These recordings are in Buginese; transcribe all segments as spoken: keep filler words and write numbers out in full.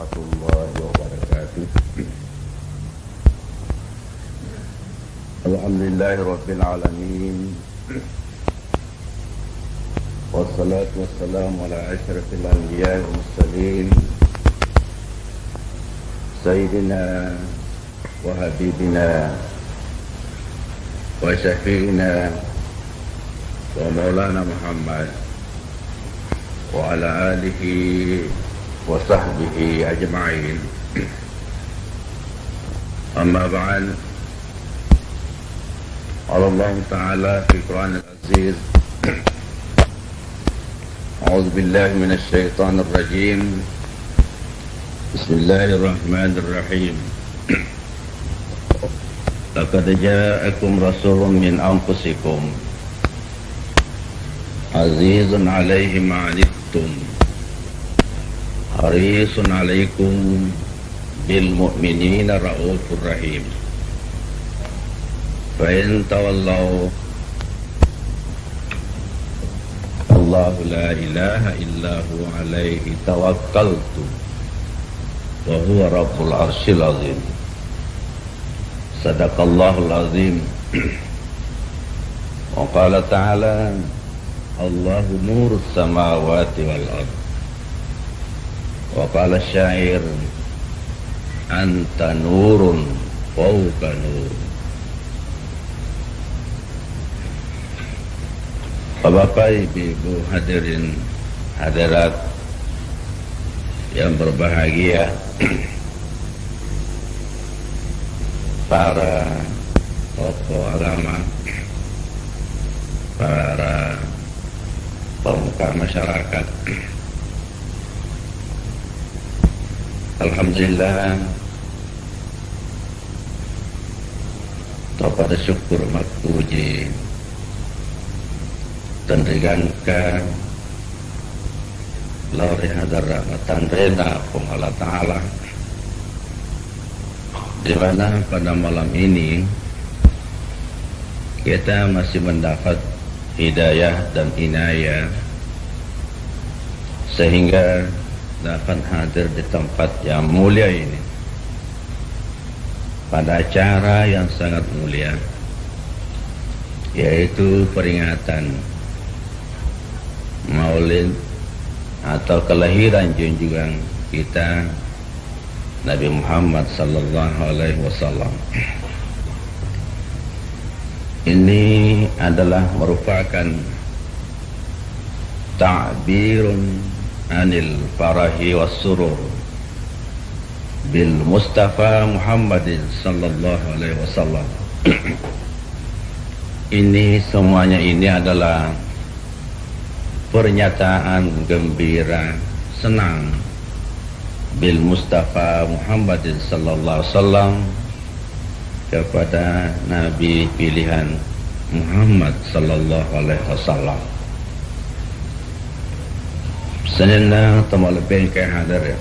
ورحمة الله وبركاته. الحمد لله رب العالمين. والصلاة والسلام على أشرف الأنبياء والمرسلين، سيدنا وحبيبنا وشفيعنا ومولانا محمد وعلى آله وصحبه أجمعين. أما بعد، قال الله تعالى في القرآن العزيز: أعوذ بالله من الشيطان الرجيم. بسم الله الرحمن الرحيم. لقد جاءكم رسول من أنفسكم عزيز عليه ما عنتم حريص عليكم بالمؤمنين رءوف رحيم. فإن تولوا الله لا إله إلا هو عليه توكلت وهو رب العرش العظيم. صدق الله العظيم. وقال تعالى: الله نور السماوات والأرض. وقال الشاعر: أنت نور فوق نور. Bapak-bapak, ibu-ibu, hadirin hadirat yang berbahagia, para tokoh agama, para pemuka masyarakat. Alhamdulillah, tau pada syukur mappuji tenrigangka lao ri hadarra matanrena Puang Allah Ta'ala, di mana pada malam ini kita masih mendapat hidayah dan inayah sehingga dapat hadir di tempat yang mulia ini pada acara yang sangat mulia, yaitu peringatan Maulid atau kelahiran junjungan kita Nabi Muhammad sallallahu alaihi wasallam. Ini adalah merupakan ta'birun anil farahi was surur bil Mustafa Muhammadin sallallahu alaihi wasallam. Ini semuanya ini adalah pernyataan gembira, senang bil Mustafa Muhammadin sallallahu alaihi wasallam, kepada Nabi pilihan Muhammad sallallahu alaihi wasallam. Senenna tau malebbi engka hadir,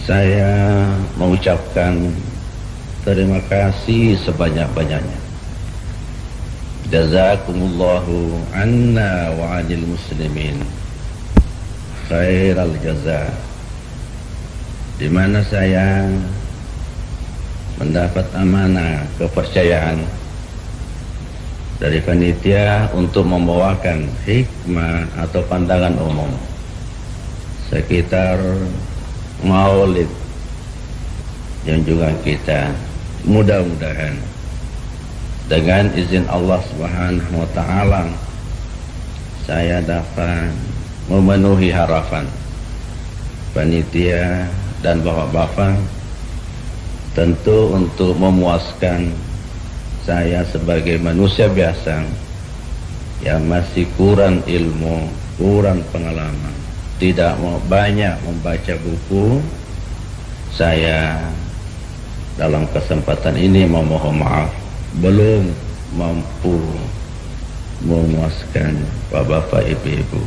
saya mengucapkan terima kasih sebanyak-banyaknya. Jazakumullahu anna wa anil muslimin khairal jaza. Di mana saya mendapat amanah kepercayaan dari panitia untuk membawakan hikmah atau pandangan umum sekitar Maulid junjungan kita. Mudah-mudahan dengan izin Allah Subhanahu wa Ta'ala, saya dapat memenuhi harapan panitia dan bapak-bapak, tentu untuk memuaskan saya sebagai manusia biasa yang masih kurang ilmu, kurang pengalaman, tidak mau banyak membaca buku. Saya dalam kesempatan ini memohon maaf, belum mampu memuaskan bapak-bapak, ibu-ibu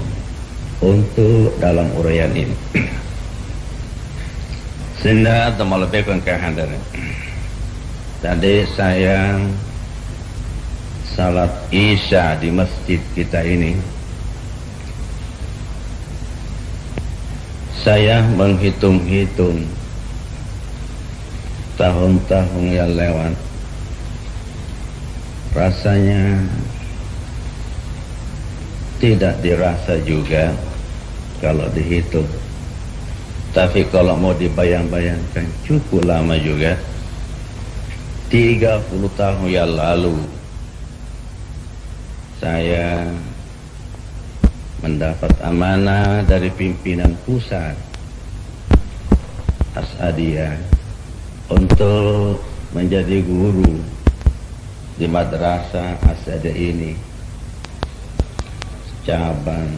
untuk dalam uraian ini. Sehingga tau malebbi engka hadir. Tadi saya salat Isya di masjid kita ini, Saya menghitung-hitung tahun-tahun yang lewat, rasanya tidak dirasa juga kalau dihitung. Tapi kalau mau dibayang-bayangkan, cukup lama juga. Tiga puluh tahun yang lalu, saya mendapat amanah dari pimpinan pusat As'adiyah untuk menjadi guru di Madrasah As'adiyah ini, cabang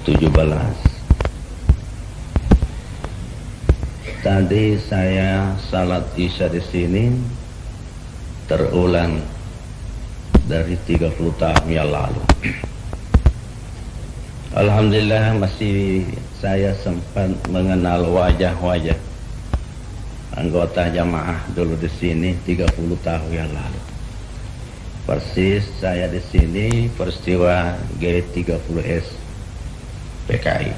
tujuh belas. Tadi saya salat Isya di sini, terulang dari tiga puluh tahun yang lalu. Alhamdulillah, masih saya sempat mengenal wajah-wajah anggota jamaah dulu di sini tiga puluh tahun yang lalu. Persis saya di sini peristiwa G tiga puluh S P K I.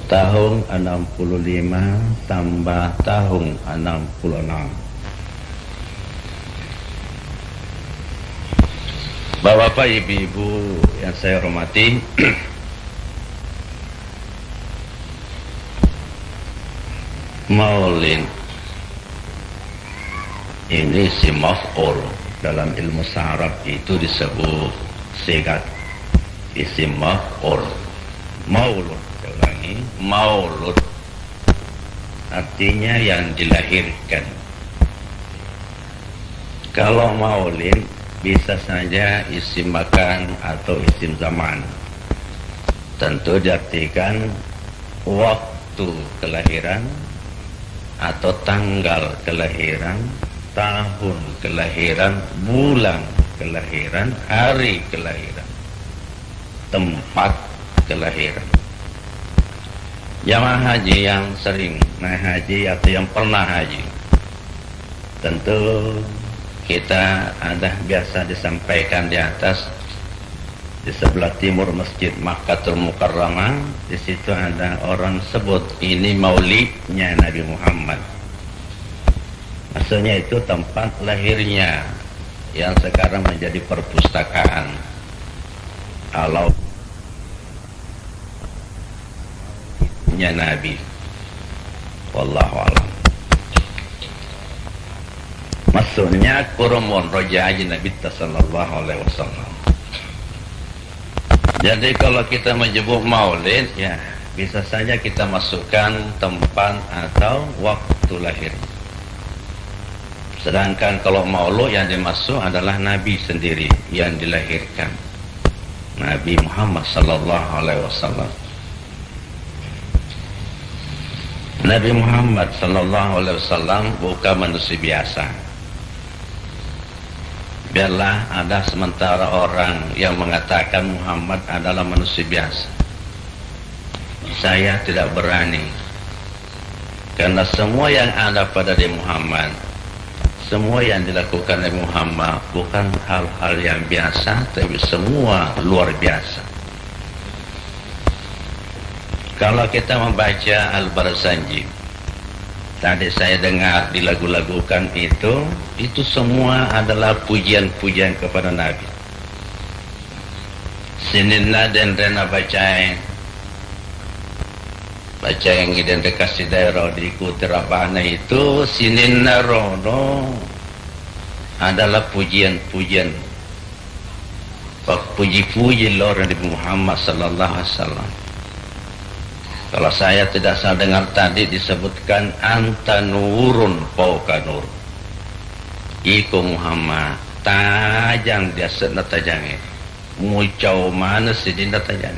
Tahun enam puluh lima tambah tahun enam puluh enam. Bapak-bapak, ibu-ibu yang saya hormati, maulid ini isim maf'ul. Dalam ilmu saraf itu disebut sigat isim maf'ul. Maulud, saya ulangi, maulud artinya yang dilahirkan. Kalau maulid bisa saja isim makan atau isim zaman. Tentu diartikan waktu kelahiran atau tanggal kelahiran, tahun kelahiran, bulan kelahiran, hari kelahiran, tempat kelahiran. Jamaah haji yang sering naik haji atau yang pernah haji, tentu kita ada biasa disampaikan di atas, di sebelah timur Masjid Makkatul Mukarramah, di situ ada orang sebut ini maulidnya Nabi Muhammad. Maksudnya itu tempat lahirnya yang sekarang menjadi perpustakaan. Kalau nya Nabi. Wallahu a'lam. Maksudnya, koro monro jaji Nabi ta sallallahu alaihi wasallam. Jadi, kalau kita menyebut maulid, ya, bisa saja kita masukkan tempat atau waktu lahir. Sedangkan kalau maulud yang dimaksud adalah Nabi sendiri yang dilahirkan. Nabi Muhammad sallallahu alaihi wasallam. Nabi Muhammad sallallahu alaihi wasallam bukan manusia biasa. Biarlah ada sementara orang yang mengatakan Muhammad adalah manusia biasa. Saya tidak berani. Karena semua yang ada pada Nabi Muhammad, semua yang dilakukan Nabi Muhammad bukan hal-hal yang biasa, tapi semua luar biasa. Kalau kita membaca Al-Barzanji, tadi saya dengar dilagu-lagukan itu, itu semua adalah pujian-pujian kepada Nabi. Sininna denrena bacae, bacae denre kasidaero diikuti rabana itu, sininna rono adalah pujian-pujian, pappuji-puji lao ri Nabi Muhammad sallallahu alaihi wasallam. Kalau saya tidak salah dengar tadi disebutkan, "Anta nurun fauqa nur." Iko Muhammad, tajang di ase'na tajangnge. Mucau maneng sininna tajang.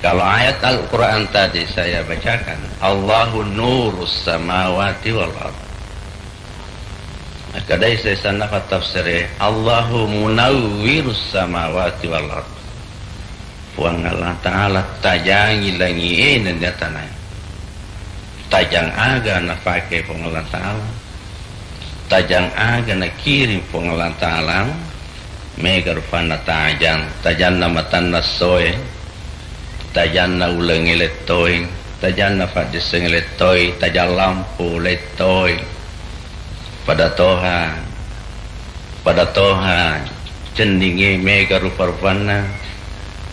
Kalau ayat Al-Quran tadi saya bacakan, "Allahu nurus samawati wal ard." Makkedai sesana tafsire, "Allahu munawwirus samawati wal ard." Puang Allah Ta'ala tajangi langi'e nennia tanae. Tajang aga napake Puang Allah Ta'ala? Tajang aga nakiring Puang Allah Ta'ala? Mega rupanna tajang, tajanna matanna essoe, tajanna uleng lettoe, tajanna faddisseng lettoe, tajang lampu lettoe. Pada toha, pada toha cenninge mega rupa-rupanna,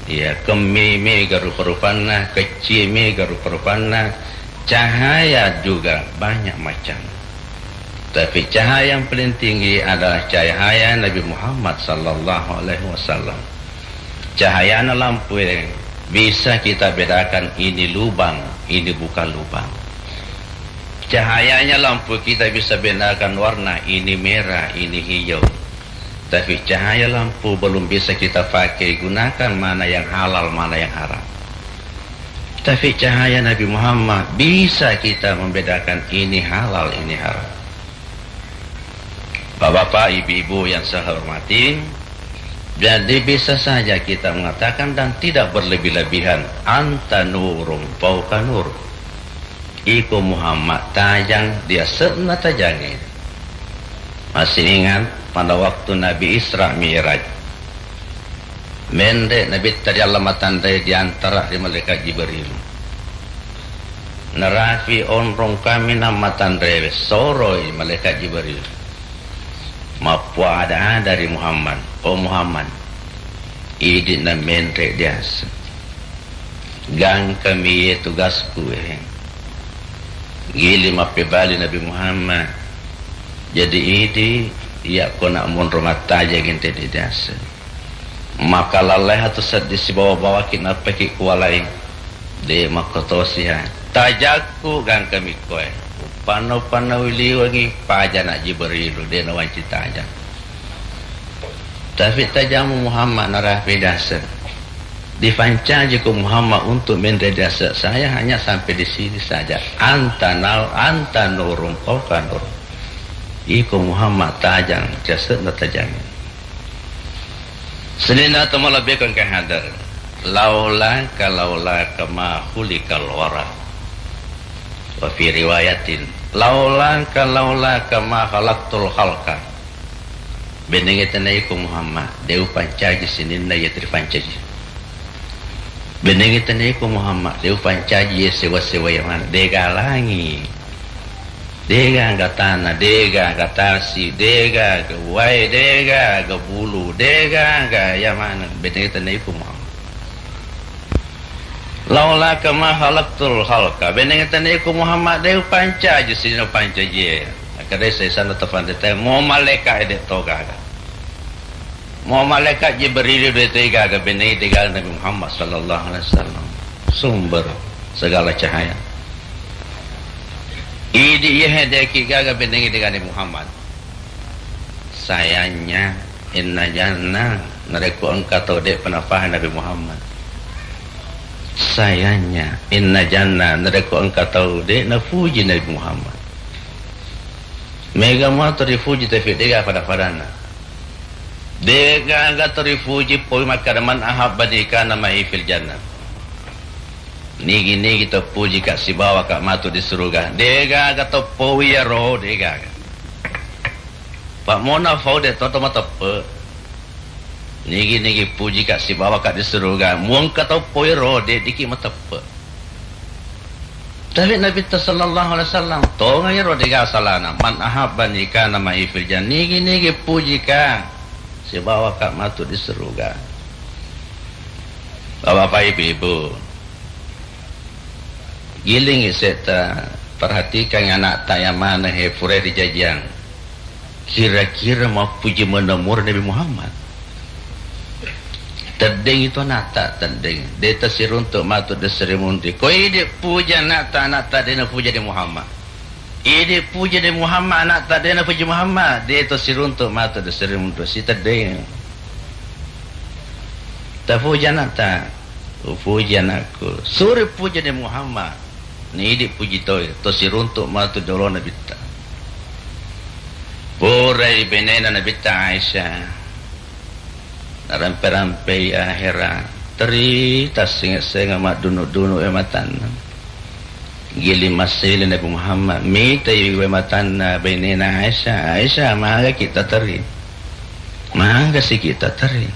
iya, kemme mega rupa-rupanna, keccie mega rupa-rupanna, cahaya juga banyak macam. Tapi cahaya yang paling tinggi adalah cahaya Nabi Muhammad sallallahu alaihi wasallam. Cahayana lampu, eh, bisa kita bedakan ini lubang, ini bukan lubang. Cahayanya lampu kita bisa bedakan warna, ini merah, ini hijau. Tapi cahaya lampu belum bisa kita pakai gunakan mana yang halal, mana yang haram. Tapi cahaya Nabi Muhammad bisa kita membedakan ini halal, ini haram. Bapak-bapak, ibu-ibu yang saya hormati, jadi bisa saja kita mengatakan dan tidak berlebih-lebihan, anta nurum fauqa nur. Iko Muhammad tajang di ase'na tajangnge. Masih ingat pada waktu Nabi Isra Mi'raj? Menre Nabitta ri Allah matanre diantara ri malaikat Jibril. Narapi onrong kaminang matanrewe, soroi malaikat Jibril. Mappuada-ada ri Muhammad, "Oh Muhammad, idi'na menre diase. Gangkami ye tugasku, eh." Gili mappebali Nabi Muhammad, "Jadi idi, iya kona monro mattajeng ente diase." Maka lallai hatu seddi sibawa-bawaki nappaki kuwalai. De makkotosiha. Tajakku gangkami koe. Upanna-upanna uliwengi pajana Jibrilu, de nawanci tajang. Tapi tajamu Muhammad narapi dase. Dipancaji ko Muhammad untuk menre dase. Saya hanya sampai di sini saja. Anta nal, anta nurun fauqa nur. Iko Muhammad tajang, jase'na tajang. Sininna to malebbiku engka hadar. Laulaka, laulaka ma khuliqal wara. Wa fi riwayatin, laulaka, laulaka ma khalaqtul khalqa. Benengngi tenna iko Muhammad, de upancaji sininna iya ripancaji. Benengngi tenna iko Muhammad, de upancaji iya sewa-sewa iya maneng, de galangi. Degaga tana, degaga tasi, degaga wae, degaga bulu, degaga iya maneng, benengngi tenna iko Muhammad. Laulaka ma khalaqtul khalqa, benengngi tenna iko Muhammad, de upancaji sininna upancaji. Akkeda sesana tafante te, mo malaika ede togaga. Mau malaikat Jibril de tega ga benei de ga Nabi Muhammad sallallahu alaihi wasallam, sumber segala cahaya. Idi iya hede ki ga ga benei de ga Nabi Muhammad. Sayangnya, inna janna, narekko engka tau de penafah Nabi Muhammad. Sayangnya, inna janna, narekko engka tau de napuji Nabi Muhammad. Mega mua to ripuji tapi de ga pada-padanna. Degaga to ripuji poi makkeda, "Man ahabbani kana ma'i fil jannah." Nigi-nigi to puji ka sibawa ka matu di suruga. Degaga to poi iyaro, degaga. Pak mona fau de to to mateppe. Nigi-nigi puji ka sibawa ka di suruga. Muang ka to poi ro, de diki mateppe. Tapi Nabitta sallallahu alaihi wasallam, tonga iyaro dega salana, "Man ahabbani kana ma'i fil jannah." Nigi-nigi puji ka, sibawa ka matu di suruga. Bapak-bapak, ibu-ibu, gilingi setta, perhatikan anakta iya maneng he pura rijajiang. Kira-kira mappuji menemur Nabi Muhammad? Teddeng itu anakta, teddeng. De tasiruntuk matu de seri munri. Ko idi puji anakta, anakta de napuji Nabi Muhammad. Idi puji Nabi Muhammad, anakta de napuji Muhammad. De tasiruntuk matu de seri munri. Si teddeng. Tapuji anakta. Upuji anakku. Suri puji Nabi Muhammad. Ni idi puji toi, to siruntuk matu jolo Nabitta. Purai benena Nabitta Aisyah. Narampe-rampei ahera. Teri tassinga-singa maddunu-dunu e matanna. Gili massele Nabi Muhammad. Mitai we matanna benena Aisyah. Aisyah, maga kita teri. Maga siki tateri.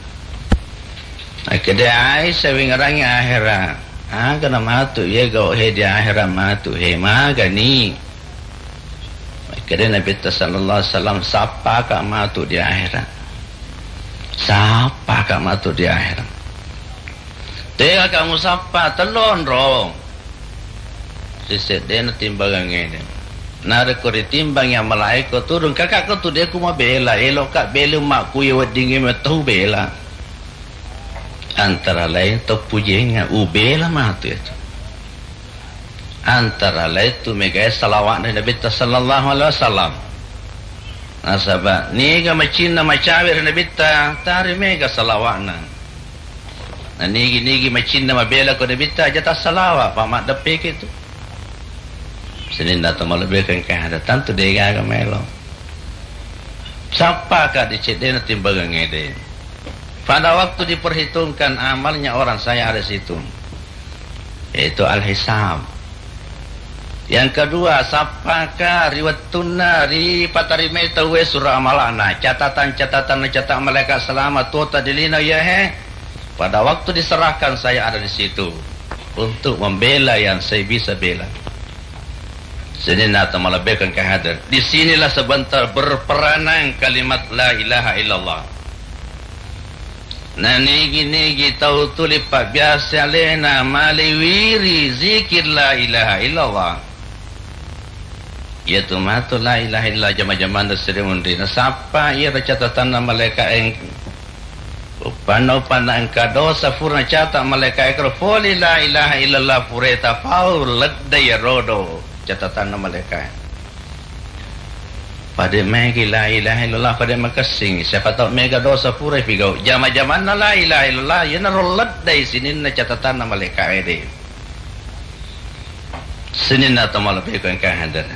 Akkeda Aisyah, wingerangi ahera. Aga na matu ye gau he di ahera matu he, magani. Akkeda Nabitta sallallahu alaihi wasallam, sappaka matu di ahera. Sappaka matu di ahera. Tega kamu sappa, tellu onrong. Siseddena timbangang ede. Narekko ritimbangi amalae ko turun, kakak ko tu de ku mabela, eloka bela makku ye weddingnge metto ubela. Antara lain to pujenga, ubela matu itu. Antara lain tu megae salawatna Nabitta sallallahu alaihi wasallam. Nasaba niga macinna macawe ri Nabitta, tari mega salawatna. Na nigi-nigi macinna mabela ko Nabitta, aja tassalawa, pa maddeppeki tu. Sininna to malebbi ko engka ada, tantu degaga melo. Sappaka di ceddena timbangang ede. Pada waktu diperhitungkan amalnya orang saya ada situ. Yaitu al-hisab. Yang kedua, sappaka ri wettunna ripatarimai tauwe sura amalana, catatan-catatan nacata malaikat selama tuota di lino iyahe, pada waktu diserahkan saya ada di situ untuk membela yang saya bisa bela. Sininna to malebbi ko engka hadir. Di sinilah sebentar berperanan kalimat la ilaha illallah. Na nigi-nigi tau tuli pabbiasa alena maliwiri zikir la ilaha illallah. Iyatu matu la ilaha illallah jama-jamanna seri munri. Nasappa iyaro catatanna malaika eng-, uppanna-uppanna engka dosa fura nacata malaika engkaro foli la ilaha illallah fure tapau ledde iyaro do catatanna malaika. Pada megi la ilaha illallah, pada makessing. Siapa tahu mega dosa pura pigau. Jama-jamanna la ilaha illallah, yenaro leddai sininna catatanna malaika ede. Sininna to malebbi ko engka hadir.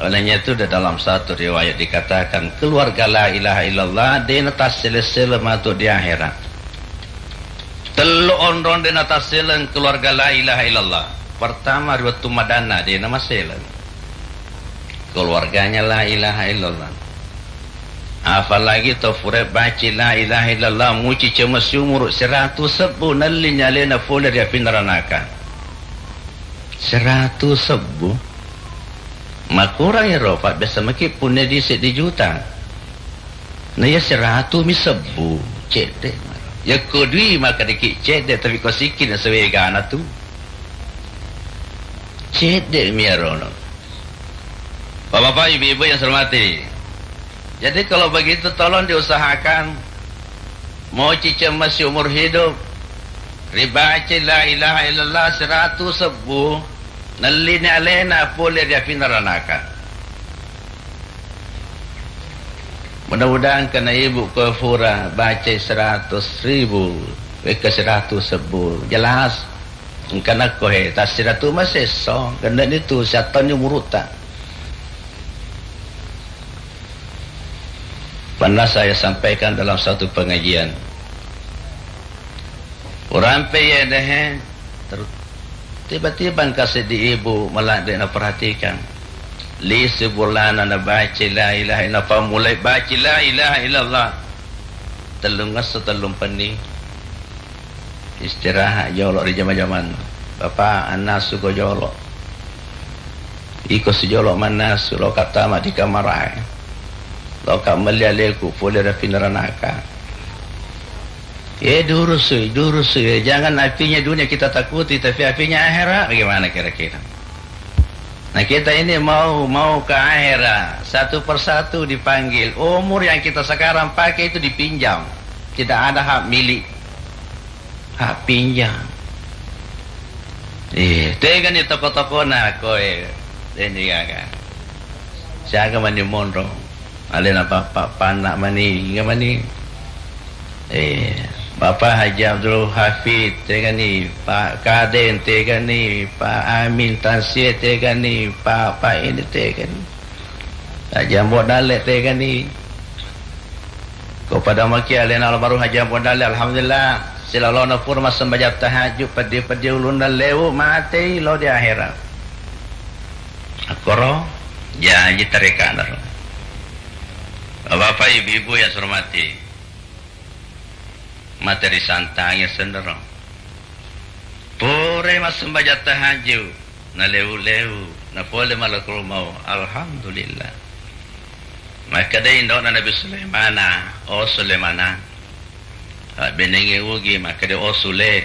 Olehnya itu di dalam satu riwayat dikatakan, keluarga la ilaha illallah, dena tassele-sele matu di akhirat. Tellu onrong dena tasseleng keluarga la ilaha illallah. Pertama, ri wettu madanna dena masseleng. Keluarganya la ilaha illallah. Apalagi to fure baci la ilaha illallah, muci cemesi umuru seratu sebbu, nelli nyalena fole ri api neranaka. Seratu sebbu? Makurang ero, Pak, biasa maki punne di seddi juta. Na iya seratu mi sebbu, cedde. Yakko dui maka diki cedde, tapi ko sikki na sewegana tu. Cedde mi ero no. Bapak-bapak, ibu-ibu yang saya hormati. Jadi kalau begitu tolong diusahakan. Moci cemmesi umur hidup. Ribaca la ilaha illallah seratu sebbu. Nellini alena pole ri api neranaka. Mudah-mudahan kena ibu ko fura baca seratus ribu. Wekka seratus sebbu. Jelas. Engka nakko he, tassiratu masesso, genne nitu, siattonni umurutta. Pernah saya sampaikan dalam satu pengajian. Urampe ye deh, ter-, tiba-tiba engka seddi ibu maladde naperhatikan. Lisu bolana nabaca la ilaha illallah, mulai baca la ilaha illallah. Tellung esso, tellung penni. Istirahat jolo ri jama-jamanna. Bapak, annasu ko jolo. Iko sijolo mannasu, loka tama di kamarae. Loka melli aleku, pole ri api neranaka. Eh, durusui, durusui. Eh, jangan apinya dunia kita takuti, tapi apinya akhirat bagaimana kira-kira? Nah, kita ini mau, mau ke akhirat, satu persatu dipanggil. Umur yang kita sekarang pakai itu dipinjam. Tidak ada hak milik. Hak pinjam. Eh, tegani toko-tokona koe. Deni gaga. Siaga mani monro. Alena papa, pana mani, inga mani. Eh, Bapak Haji Abdul Hafid, tegani, Pak Kaden, tegani, Pak Amin Tansie, tegani, Pak, Pak ini, tegani. Haji Ambo Dalle, tegani. Ko pada maki alena almarhum Haji Ambo Dalle, alhamdulillah. Silalona pura massembajang tahajud, peddi-peddi ulunna lewu, matei lo di akhirat. Akkoro, jaji tarekana ro. Bapak, ibu-ibu yang saya hormati. Mate risantangi senro. Pura massembajang tahajud, naleu-leu, napole malakul mau. Alhamdulillah. Makkeda indo'na Nabi Sulaimana, "Oh Sulaimana." Abbenengnge ugi, makkeda, "Oh Sule."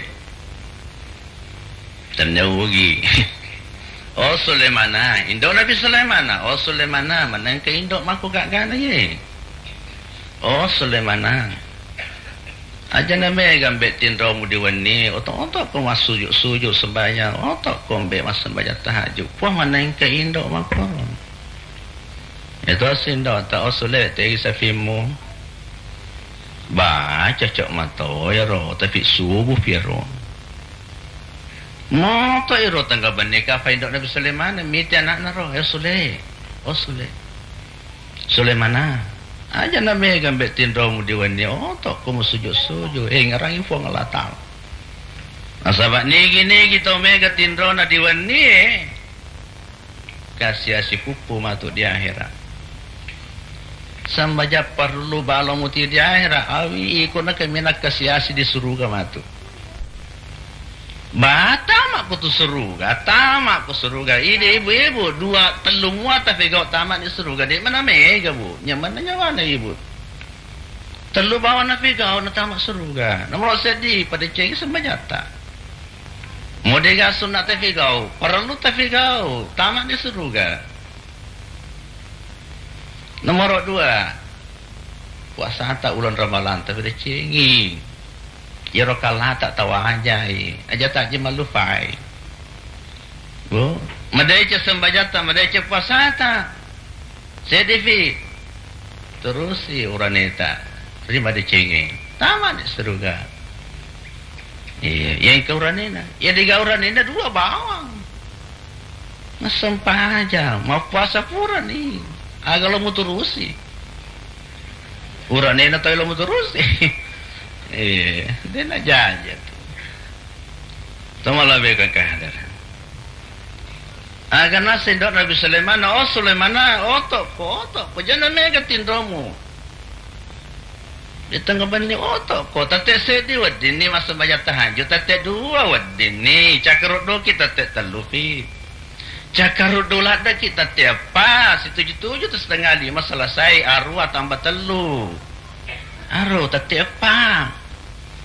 Tennia ugi. Oh Sulaimana, indo Nabi Sulaimana. Oh Sulaimana, manengka indo mako gaggana ye. Oh Sulaimana. Aja na mega mbe tinromu di wenni, oto-oto ko massuju-suju sembahyang, oto ko mbe massembajang tahajud. Puang manengka indo mako. Itu sindo ta, "Oh Sule, tegi sapimmu." Ba, cocok mato ero, tapi subuh piero. Moto iro tengga benni ka fa indo Nabi Sulaiman, miti anakna ro, "Eh Sule, oh Sule, Sulaimana, aja na mega mbe tinromu di wenni, oto ko musuju-suju, eh ngarangi Puang Allah Ta'ala." Nasaba nigi-nigi tau mega tinrona di wenni, eh. Kasiasi kuppu matu di ahera. Sambajang parellu balo muti di ahera, awi iko na kaminang kasiasi di suruga matu. Ba, tama ko tu suruga, tama ko suruga. Ide ibu-ibu, dua, tellu mua tafegau tama di suruga, de mana mega, Bu. Nyamanna nyawana ibu. Tellu bawang nafegau na tama suruga. Nomor seddi, pada cengi sembajatta. Modega sunna tafegau, parellu tafegau, tama di suruga. Nomor dua, puasata uleng Ramalang tapadecengi. Iyaro kallata tawajai, aja tajje mallufai. Bu, madeceng sembajatta, madeceng puasata. Seddifi, terusi uraneta, rimadecengi. Tama di suruga. Iya, iya engka uranena. Iya dega uranena dua bawang. Massempajang, mappuasa purani. Aga lo muturusi. Uranena toi lo muturusi. Iya, dena jaja tu. Tomalabe kakadar. Aga naseng do Nabi Sulaiman, "Oh Sulaiman, oto ko, oto ko, jana mega tinromu." Di tengnga benni oto ko, tette seddi weddinni massembajang tahajud, tette dua weddinni, cakkarudduki tette tellupi. Cakkaruddu laddeki tette eppa, situju-tuju tu setengah lima selesai, arua tambah tellu. Aru tette eppa.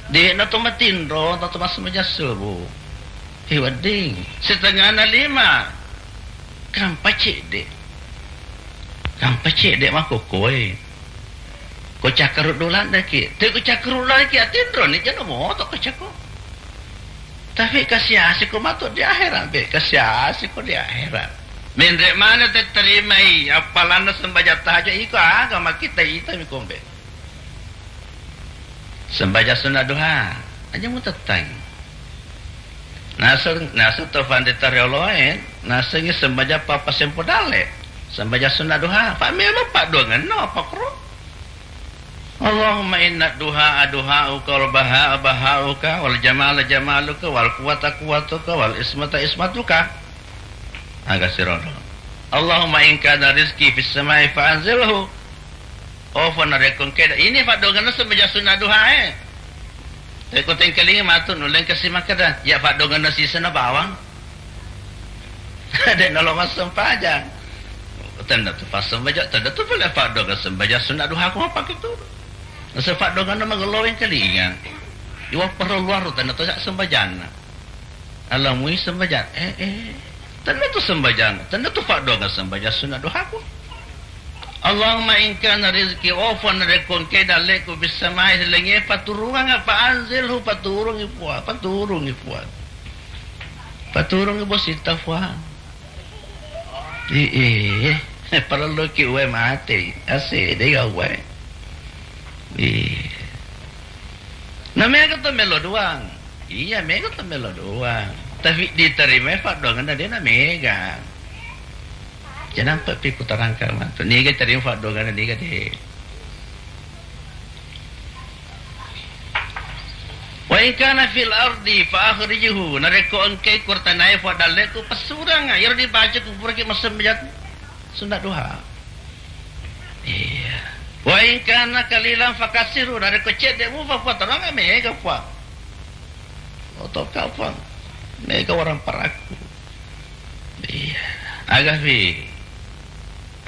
De'na to matinro, to massembajang subuh. Eh, wedding. Setengahna lima. Kampa cedde. Kampa cedde makkokkoe. Ko cakkaruddu laddeki. Te ko cakkaruddu laddeki, atinroni jana moto ko cakko. Tapi kasiasi ko matu di akhirat, be. Kasiasi ko di akhirat. Menre mana te terimai appalanna sembajang tahajud iko aga makkitai itami kombe. Sembajang sunna duha, aja mutettang. Naseng, naseng to pandita rioloe, nasengngi sembajang pappasempo dalle. Sembajang sunna duha, fa memang paddoangenna apa kro? Allahumma inna duha duhauka wal baha bahauka wal jamala jamaluka wal quwata quwatuka wal ismata ismatuka. Aga sirodo. Allahumma in kana rizqi fis samai fa anzilhu. Oh, fa narekko engkeda. Ini paddoangenna sembajang sunna duhae. Rekko tengkalinga matu nulle engka si makkeda, ya paddoangenna sisena bawang. De nalo massempajang. Tanda tu passembajang, tanda tu pole paddoangeng sembajang sunna duhaku mapake turu. Nasa paddoangenna magello wengkalinga. Iwa parellu aru tanda tu sembajangna. Alamui sembajang. Eh, eh. Tenna tu sembajang. Tenna tu paddoangeng sembajang sunna duhaku. Allahumma in kana rizqi, oh, fa narekko engke dalleku fis samai, ri langie, faturunganga, fa anzilhu, faturungi, Puang, faturungi, Puang. Faturungi bositta, Puang. Ii, parelluki uwae mate, asede ga uwae. Ii. Na mega to melo doang. Iya, mega to melo doang. Tapi diterimai paddoangenna de na mega. Jangan pe piku terangkan matu. Niga terima paddoangenna, niga de. Wa in kana fil ardi fa akhrijhu, narekko engkai ko ri tanae, fa dalleku, passuranga, iyaro dibaca kuburaki massembajang sunna duha. Iya. Wa in kana qalilan fakatsiru, narekko cedde' mupa, Puang, tonangnga mega, Puang. Otoka, Puang. Mega warang parakku. Iya. Agafi.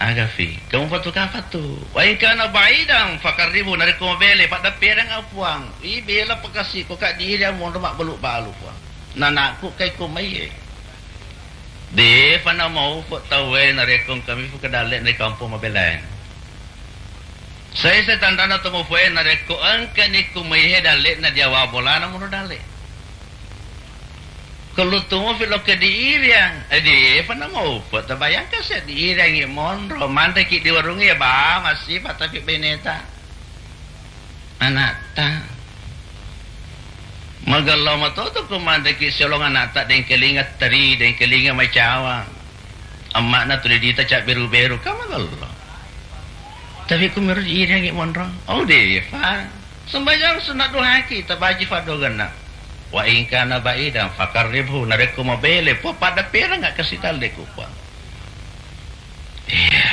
Agafi. Kamu patu kapatu. Wa in kana ba'idan faqarribhu, narekko mabele, paddappereng, Puang. Ih, bela pakasi ko ka diri monro mabbalu-balu, Puang. Nanakku kai ko maiye. De'pa namaupe tauwe narekko engka mifu ke dalle'na ri kampong mabelae. Saisai tanrana to mufoe narekko engkani ku maihe dalle'na diawa bolana muno dalle'. Kellutu mufi lokke diiriang, eh, de'pa namaupe, tabayangkan se diiriangi monro, manreki di warungnge, ya ba, masipa tapi beneta. Anakta. Magello matoto ko manreki siolong anakta, dengkelinga teri, dengkelinga macawa. Emma'na tuli dita cabberu-beru, ka magello. Tapi ku mero irangi monro. Oh, de'pa. Sembahyang sunat duhaki, tabaji faddogenna. Wa in kana ba'idan faqarribhu, narekko mabele, po pada perang kasi dalle'ku, Puang. Iya.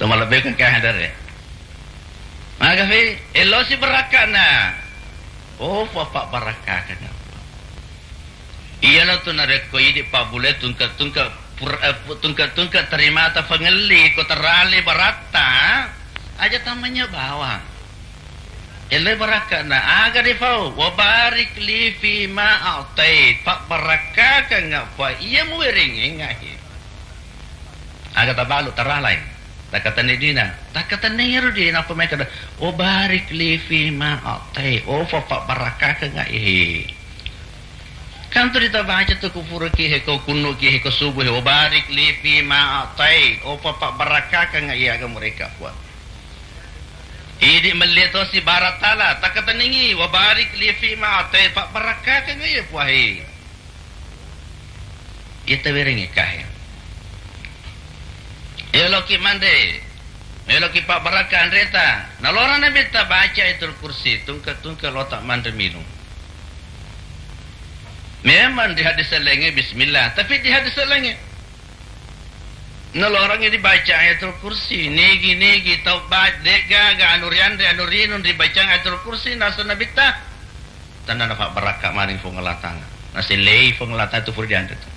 Tomalebbekeng kahadere. Magafi, elosi barakka'na. Oh, papa barakkakeng. Iyana tu narekko idi pabbule tungke-tungke pur-, eh, pu-, tungke-tungke terimata fangelli ko terale baratta, aja tamanya bawang. Elloi barakka'na, aga rifau, wa barik li fi ma a'tait, pabbarakkakeng apa iya muwerengengngahi. Aga tabalu taralai. Takkatenni dina. Takkatenni ero di, nappa makkeda, "Oh, barik li fi ma a'tai." Oh, fa-, pabbarakkakeng ihi. Kan tu ditabaca tu ku furaki he, ko kunnuki he, ko subuh he, "Oh, barik li fi ma a'tai." Oh, fa-, pabbarakkakeng iya aga mereka, Puang. Idi melli tosi baratala, takkatenningi, "Wa barik li fi ma a'tai." Pabbarakkakeng iya, Puang he. Iya tawerengngi kahe. Eloki manre, eloki pabbarakka anreta. Nalora Nabitta baca Ayatul Kursi, tungke-tungke lota manre minung. Memang di hadis laingnge bismillah, tapi di hadis laingnge nalorangngi dibaca Ayatul Kursi, nigi-nigi tau ba-, de'gaga anu rianre, anu rinung ribacang Ayatul Kursi, nasa Nabitta. Tandana pabbarakka maneng Puang Allah Ta'ala. Nasellei Puang Allah Ta'ala tu furu dianre tu.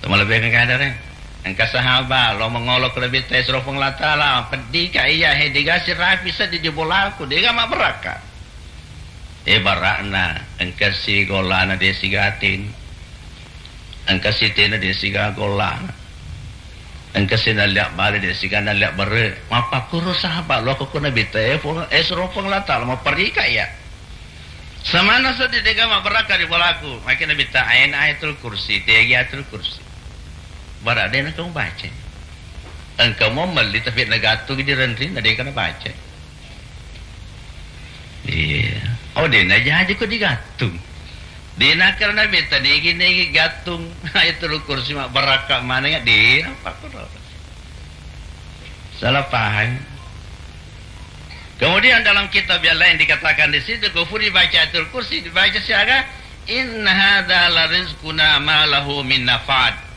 Tomalebbekeng kadere. Engka sahaba, lo mengolo ke lebih tes ro Puang Allah Ta'ala, peddi ka iya he, dega sirapi seddi di bolaku, dega mabbarakka. Eh, barakna, engka si golana de sigatin. Engka si tena de siga golana. Engka si nalliak bale de siga nalliak bere. Mappakuro sahaba, lo ko Nabitta, eh, Puang, eh, suro Puang Allah Ta'ala, mapparika iya. Samana seddi dega mabbarakka di bolaku. Makkeda Nabitta, aina Ayatul Kursi, tegi Ayatul Kursi. Barak dena kamu baca. Engka mo melli tapi nagattung di renring, na dega nabaca. Iya. Oh, dena jaji ko digattung. Dena karena beta nigi-nigi gattung. Ayatul Kursi mabbarakka maneng, dena pakkuro. Salah paham. Kemudian dalam kitab yang lain dikatakan di situ, kufur dibaca Ayatul Kursi, dibaca siaga, "Inna hadza la rizquna ma lahu min nafad."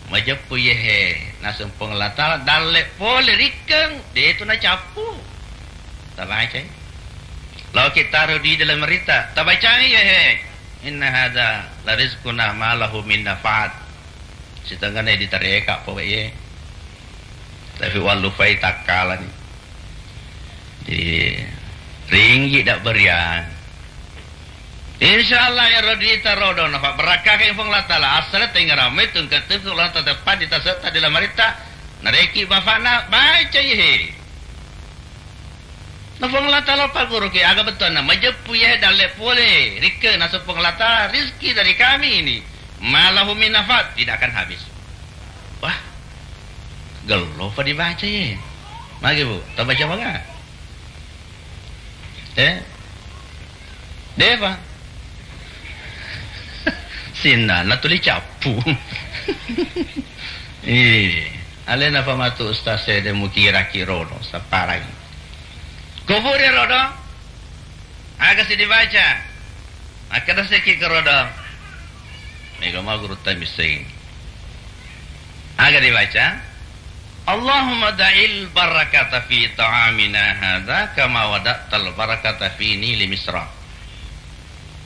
Majeppu yehe, naseng Puang Allah Ta'ala, dalle pole rikkeng, de tu nacappu. Tabacai. Lao kita taro di dalam rita, tabacai yehe. "Inna hadza la rizquna ma lahu min nafad." Sitengana ditareka po ye. Tapi wallupai takkalani. Jadi, ringgi dak berian. Insya Allah ero duita rodo, nafabbarakkakeng Puang Allah Ta'ala. Asal tengngeramai tungke-tungke lo tateppa di tasetta di lamaritta. Nareki bafana, baca yehe. Na Puang Allah Ta'ala pagguruki, aga bettuanna, majeppu yehe dalle pole, rikke, naseng Puang Allah Ta'ala, rizki dari kami ini, ma lahu min nafad, tidak akan habis. Wah, gello pa dibaca ye. Magi, Bu, tabaca maga? Eh? Depa. Sinnana tuli cappu. Ih, alena pa matu ustaz sede mukiraki rodo, saparangi. Kuburi rodo, aga si dibaca? Makkeda seki kerodo. Mega ma guru tamiseng. Aga dibaca? Allahumma da'il barakata fi ta'amina hadza kama wada'tal barakata fi nili Misra.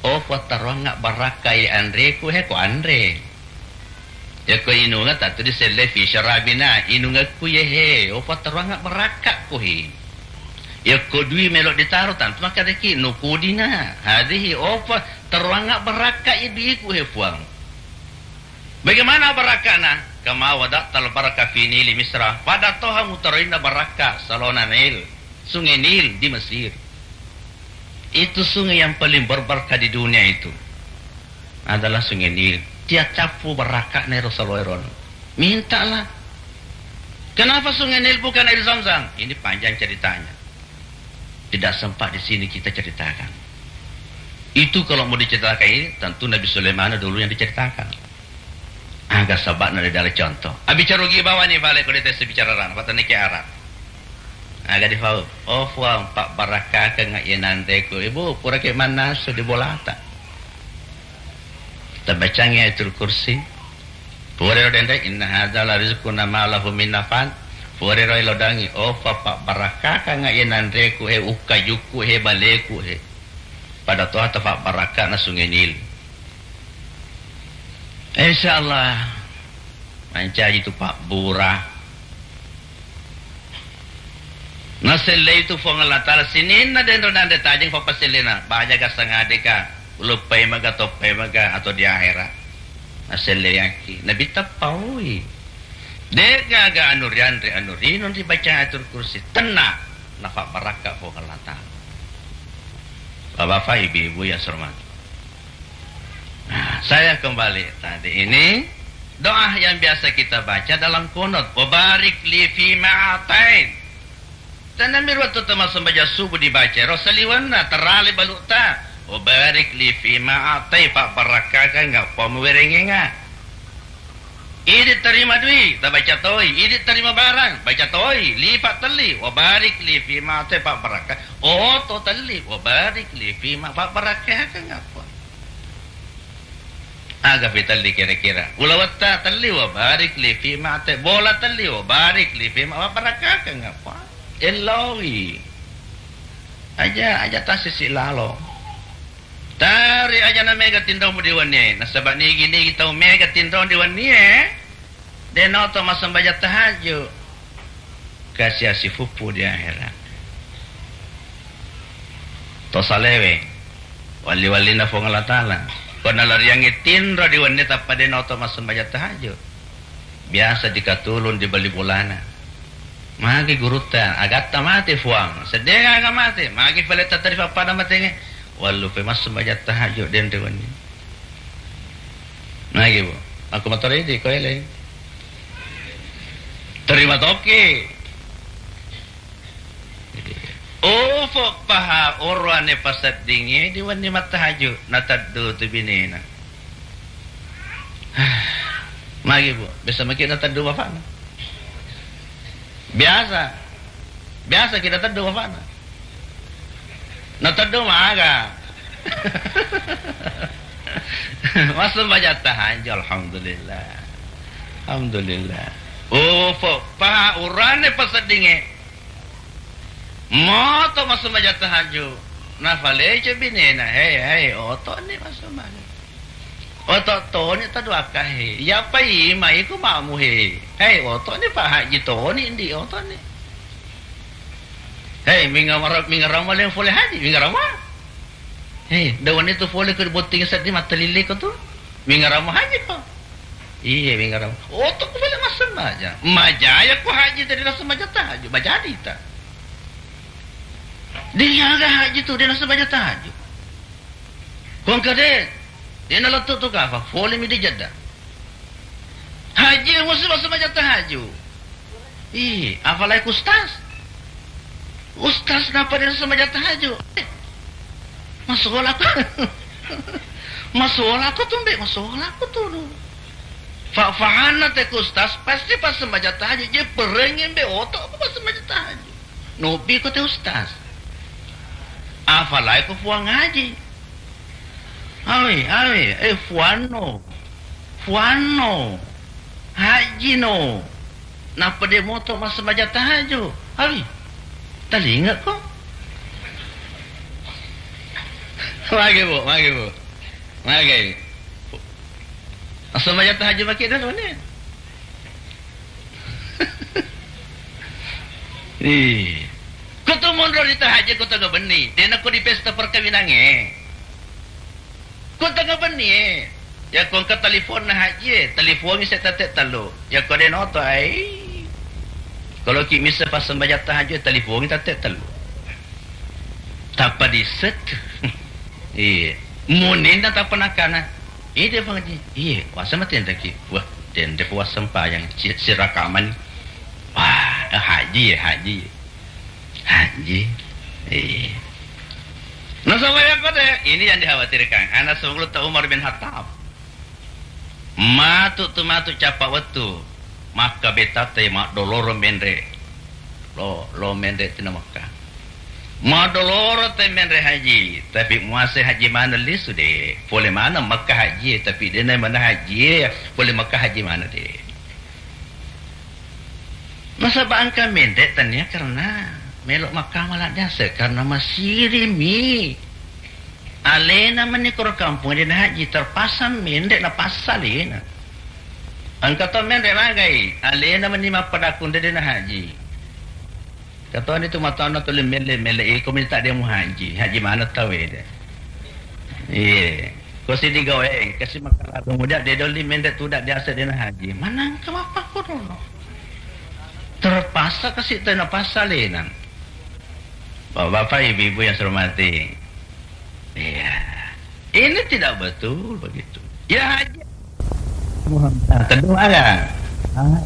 Oh, Puang, taroangnga barakka e anreku he ko anre. Yakko inunga tantu diselle fi syarabina, inungekku ye he. Oh, Puang, taroangnga barakka ko he. Yakko dui melo ditaro tantu makkedaki nukudina. Hadhihi, oh, Puang, taroangnga barakka e duiku he, Puang. Bagaimana barakkana? Kama wada'tal baraka fi nili Misra. Pada toha mutaroinna barakka salona Nil, Sungai Nil di Mesir. Itu sungai yang paling berbarkah di dunia itu adalah Sungai Nil. Tiap cappu barakkana ero saloe rono. Mintalah. Kenapa Sungai Nil bukan air Zam-Zam? Ini panjang ceritanya. Tidak sempat di sini kita ceritakan. Itu kalau mau diceritakan ini, tentu Nabi Sulaiman dulu yang diceritakan. Aga saba'na de' dala contoh. Abbicara rugi bawani fale ko de' tesse bicara rana, patani ke arah. Aga difau. Oh, Puang, pabbarakkakeng ye nanreku. Ibu, pura ke mannasu di bolata. Tabacangi Ayatul Kursi. Pura ro denre, inna hadza la rizquna ma lahu min nafad. Pura ro ilodangi, oh, Puang, pabbarakkakeng ye nanreku, he ukkajukku, he baleku, he. Pada toha tafabbarakkana Sungai Nil. Insya Allah, mancaji tu pabbura. Nasellei tu Puang Allah Ta'ala sininna denro nanre tajeng pappasellena. Baja ga sangadeka, uluppai maga, toppai maga, atau di akhirat. Naselleaki. Nabi tappaui. De' gaga anu rianre, anu rinung ribaca Ayatul Kursi. Tenang. Nafabbarakka Puang Allah Ta'ala. Bapak-bapak, ibu-ibu yang saya hormati. Nah, saya kembali tadi ini, doa yang biasa kita baca dalam kunut, "Wa barik li fi ma atait." Tanami waktu tama sembahyang subuh dibaca, ro saliwenna terale balukta, "Wa barik li fi ma atait," pabbarakkakang apa muwerengenga. Idi tarima dui, tabaca toi. Idi tarima barang, baca toi. Lipat telli, wa barik li fi ma atait, pabbarakkakang. Oto telli, wa barik li fi ma, pabbarakkakang apa. Aga pi telli kira-kira. Ulawetta telli, wa barik li fi ma atait. Bola telli, wa barik li fi ma, pabbarakkakang apa. Ellawi. Aja, aja tasisi lalo. Tari aja na mega tinromu di wennie. Nasaba nigi-nigi tau mega tinro di wennie, de' naoto massembajang tahajud. Kasi-asi fuppu di akhirat. To salewe, walli-wallinna Puang Allah Ta'ala. Ko nalariangngi tinro di wennie tappa de' naoto massembajang tahajud. Biasa dikatulung dibali bolana. Magi gurutta, agatta mate Puang. Seddega aga mate, magi pale tattari pappada matengnge. Wallupe massembajang tahajud denre wenni. Magi, Bu? Aku matoridi ko ele. Terima toki. Ofo paha oroane paseddingnge di wenni mattahaju, nateddu tu binena. Magi, Bu, biasa maki nateddu bapakna. Biasa. Biasa kita teddu bapakna. Nateddu maga. Massembajang tahajud, alhamdulillah. Alhamdulillah. Ofo paha oroane paseddingnge. Moto massembajang tahajud, nafalece binena, "Hei, hei, otoni massembajang. Oto toni taduakka, he. Iyapa imai ku mamu, he. Hei, otoni pa haji toni ndi otoni. Hei, minga mara-, minga rama leng fole haji, minga rama. Hei, dawane tu fole ku botting seddi mattalille ko tu. Minga rama haji ko." Iye, minga rama. Oto ku bale massembajang. Majaya ku haji tadi massembajang tahajud. Majadi ta. Dia ga haji tu, dia massembajang tahajud. Ko engka de, de nalettu tu kafa, fole mi di Jeddah. Haji musti massembajang tahajud. Ih, apalagi ustaz. Ustaz napa de massembajang tahajud? Eh, masola ko. Masola ko tu, Mbe, masola ko tu. Fa-, fahanna te ku ustaz, pasti pas sembajang tahajud, je perengi, Mbe, oto apa pas sembajang tahajud. Nopi ko te ustaz. Apalagi ko Puang Haji. Awe, awe, eh, Puanno. Puanno. Haji no. Nappa de moto massembajang tahajud. Awi, talingako. Mage, Bu, mage, Bu. Mage. Massembajang tahajud maki dolo ne. Ih. Kutu monro di tahajud, kutu benni. Dena ko di pesta perkawinange. Ko tengnga benni e, yakko engka telefonna haji e, telepongi se tette tellu. Yakko de noto, ai. Kalo ki misse passembajang tahajud e, telepongi tette tellu. Tappa dissek. Iya. Muninna tappa nakana. Iya, dia pengaji. Iya, wasa mati ndaki. Wah, dende puasa sempajang. Si-, sirakamani. Wah, haji ya, haji. Haji. Iya. Nasaba yakko de, ini yang dikhawatirkan. Anak sepuluh tahun Umar bin Khattab. Matu tu matu capa wettu. Makka betatte maddoloro menre. Lo, lo menre tina Makka. Maddoloro te menre haji, tapi muase haji mana lisu de. Pole mana Makka haji, tapi dena mana haji, pole Makka haji mana de. Nasaba engka menre tania karena melo makkamala dase karena masirimi. Alena meni koro kampung dena haji terpaksa menre na passa alena. Engka to menre magai, alena meni mappadakung dena haji. Katoni tu matana tuli mele-mele iko minta dia mu haji, haji mana tau ede. Iya. Ko si digawe, kasi makala kemudian dia doli mende tudak dia sedena haji. Manang ke bapak kono. Terpaksa kasi tena pasal ini. Bapak-bapak, ibu-ibu yang saya hormati. Iya. Ini tidak betul begitu. Ya haji. Muhammad. Nah, kedua ya. Ah.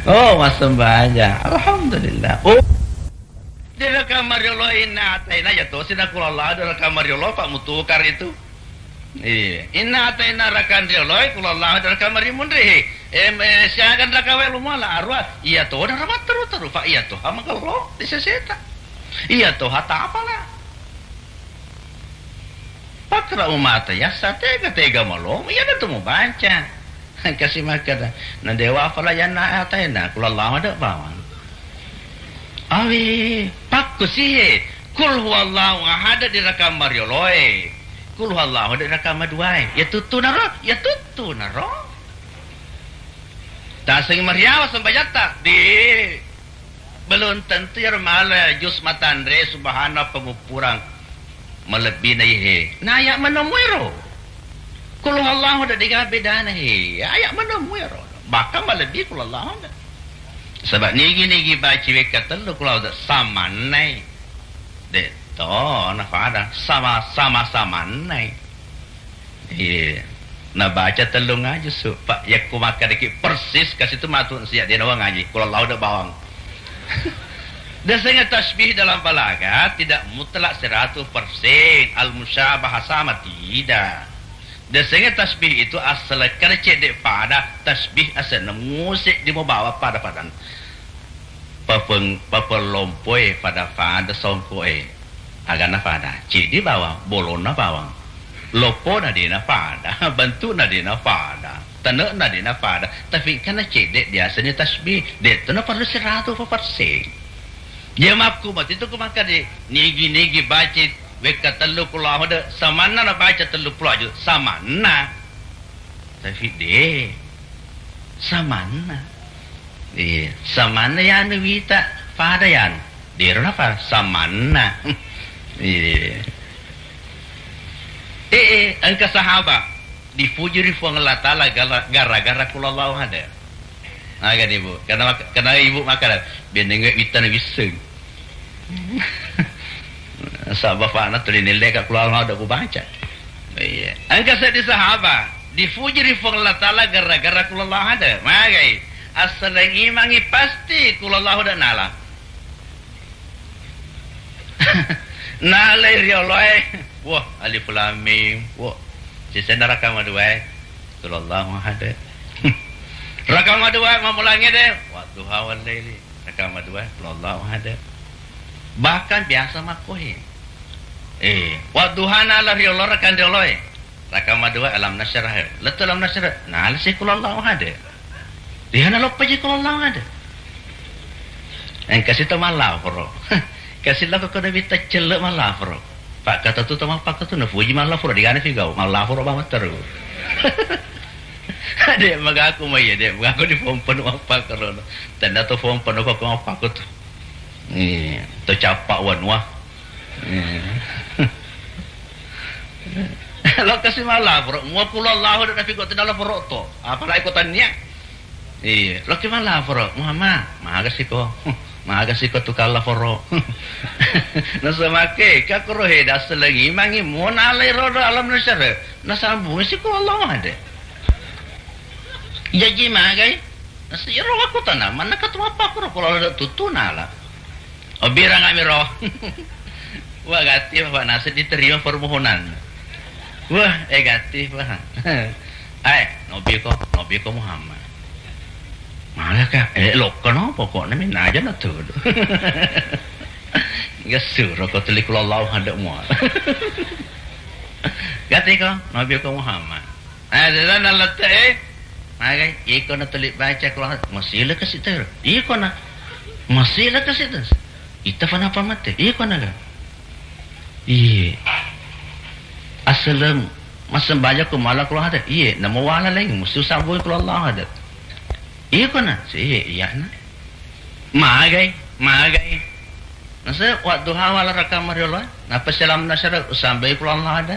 Oh, mas sembahyang. Alhamdulillah. Oh. Di rakang mariolo inna ataina ya to sina kulallah ada rakang mariolo pak mutukar itu. Iya, inna ataina rakang riolo kulallah ada rakang marimunri. Em eh, siagan rakawe lumala arwah. Iya to ada ramat teru teru pak iya to hamakallo di seseta. Iya to hata apalah. Pakra umata yassa tega tega malom iya ada temu banca. Kasi makkeda, na dewa fala yanna ataina, kulallahu ada bawang. Awi, pakku sihe, kul huwallahu ahad di rakang marioloe. Kul huwallahu ada di rakang maduae. Ya tuttu naro, ya tuttu naro. Taseng mariawa sembajatta, di Belum tentu iyaro mala jus matanre subhana pengupuran malebbina ihe. Na aya manemmu ero. Qul huwallahu ada dega bedana he. Aya manemmu ero. Bahkan malebbi qul huwallahu ada. Sebab nigi-nigi baci wekka tellu qul huwallahu ada samannai. De to nafada sama sama samannai. Iya. Nabaca tellung aja su, Pak. Yakku makkadaki persis kasi tu matu sia dia nawa ngaji. Kulallahu ada bawang. Dasarnya tasbih dalam balaga tidak mutlak seratus persen al-musyabahah sama tidak. Dasarnya tasbih itu asal kada cedek pada tasbih asal musik di membawa pada padan. Papeng-, papellompoe fada-fada songkoe. Agana fada. Ceddi bawang, bolonna bawang. Loppona dena fada, bentukna dena fada, tene'na dena fada. Tapi karena cedde biasanya tasbih, detto na perlu seratus persen. Dia makku mati tu ku maka di nigi-nigi baca wekka tellu puluh de, samanna na baca tellu puluh aja, samanna. Tapi de, samanna. Iya, samanna yanu wita, pada yanu. Dero napa? Samanna. Iya. Eh, eh, engka sahabat dipuji ri Puang Allah Taala gara-, gara-gara qul huwallahu ahad. Aga nih, Bu. Karena mak-, karena ibu makan, beneng wita na wisseng. Saba fana tuli nille ka qul huwallahu ahad ku baca. Iya. Engka seddi sahaba dipuji ri Puang Allah Taala gara-gara qul huwallahu ahad. Magai. Assaleng imangi pasti qul huwallahu ahad nala. Nalai rioloe. Wah, alif lam mim. Wah. Sisena raka madua. Qul huwallahu ahad. Raka madua mamulangi de. Wadduha wal laili. Raka madua, qul huwallahu ahad. Bahkan biasa makkohe. Eh, wadduha nala riolo raka rioloe. Raka madua alam nasyrah. Lettu alam nasyrah. Nala si qul huwallahu ahad. Iya, naloppa ji ko Allah ada. Engka si to mallaforo. Kasi lako ko Nabitta celle mallaforo. Pak kata tu to mappakko tu nafuji mallaforo, digana figau, mallaforo ba matteru. Dek magaku mai ya, dek magaku di pompa nu mappakko rono. Tanda to pompa nu ko mappakko tu. Iya, to cappa wanua. Iya. Lokasi mallaforo, mua kulo Allahu ada nafi ko tanda laforo to. Apalagi ko tania. Iya, lokki mallaforo, Muhammad, maga siko. Maga siko tukang laforo. Nasamake, ka kuro heda selengi mangi mo nalai rodo alam nasyara. Nasambung siko Allah ada. Jaji magai. Nasi ro aku tanah, mana katu apa kuro kalau ada tutu nala. Obirang ami ro. Wah, gati Pak Nasir diterima permohonan. Wah, eh gati Pak. Eh, nobi ko, nobi ko Muhammad. Maga ka, eh lokka no pokoknya min aja na tudu. Gak suruh ko tuli kulo Allah ada mual. Gati ko, nobi ko Muhammad. Ah, dada nalette, eh. Magai, iko na tuli baca kulo Allah. Masih le kasi ter. Iko na. Masih le kasi ter. Ita fa napa mate? Iya ko naga. Iya. Asalem massembaja ko mala kulo ada. Iya, namo wala laing musti usabui kulo Allah ada. Iya ko na. Si iya, iya na. Magai, magai. Nasa wadduha wala raka mariolo. Napa salam nasara usabui kulo Allah ada.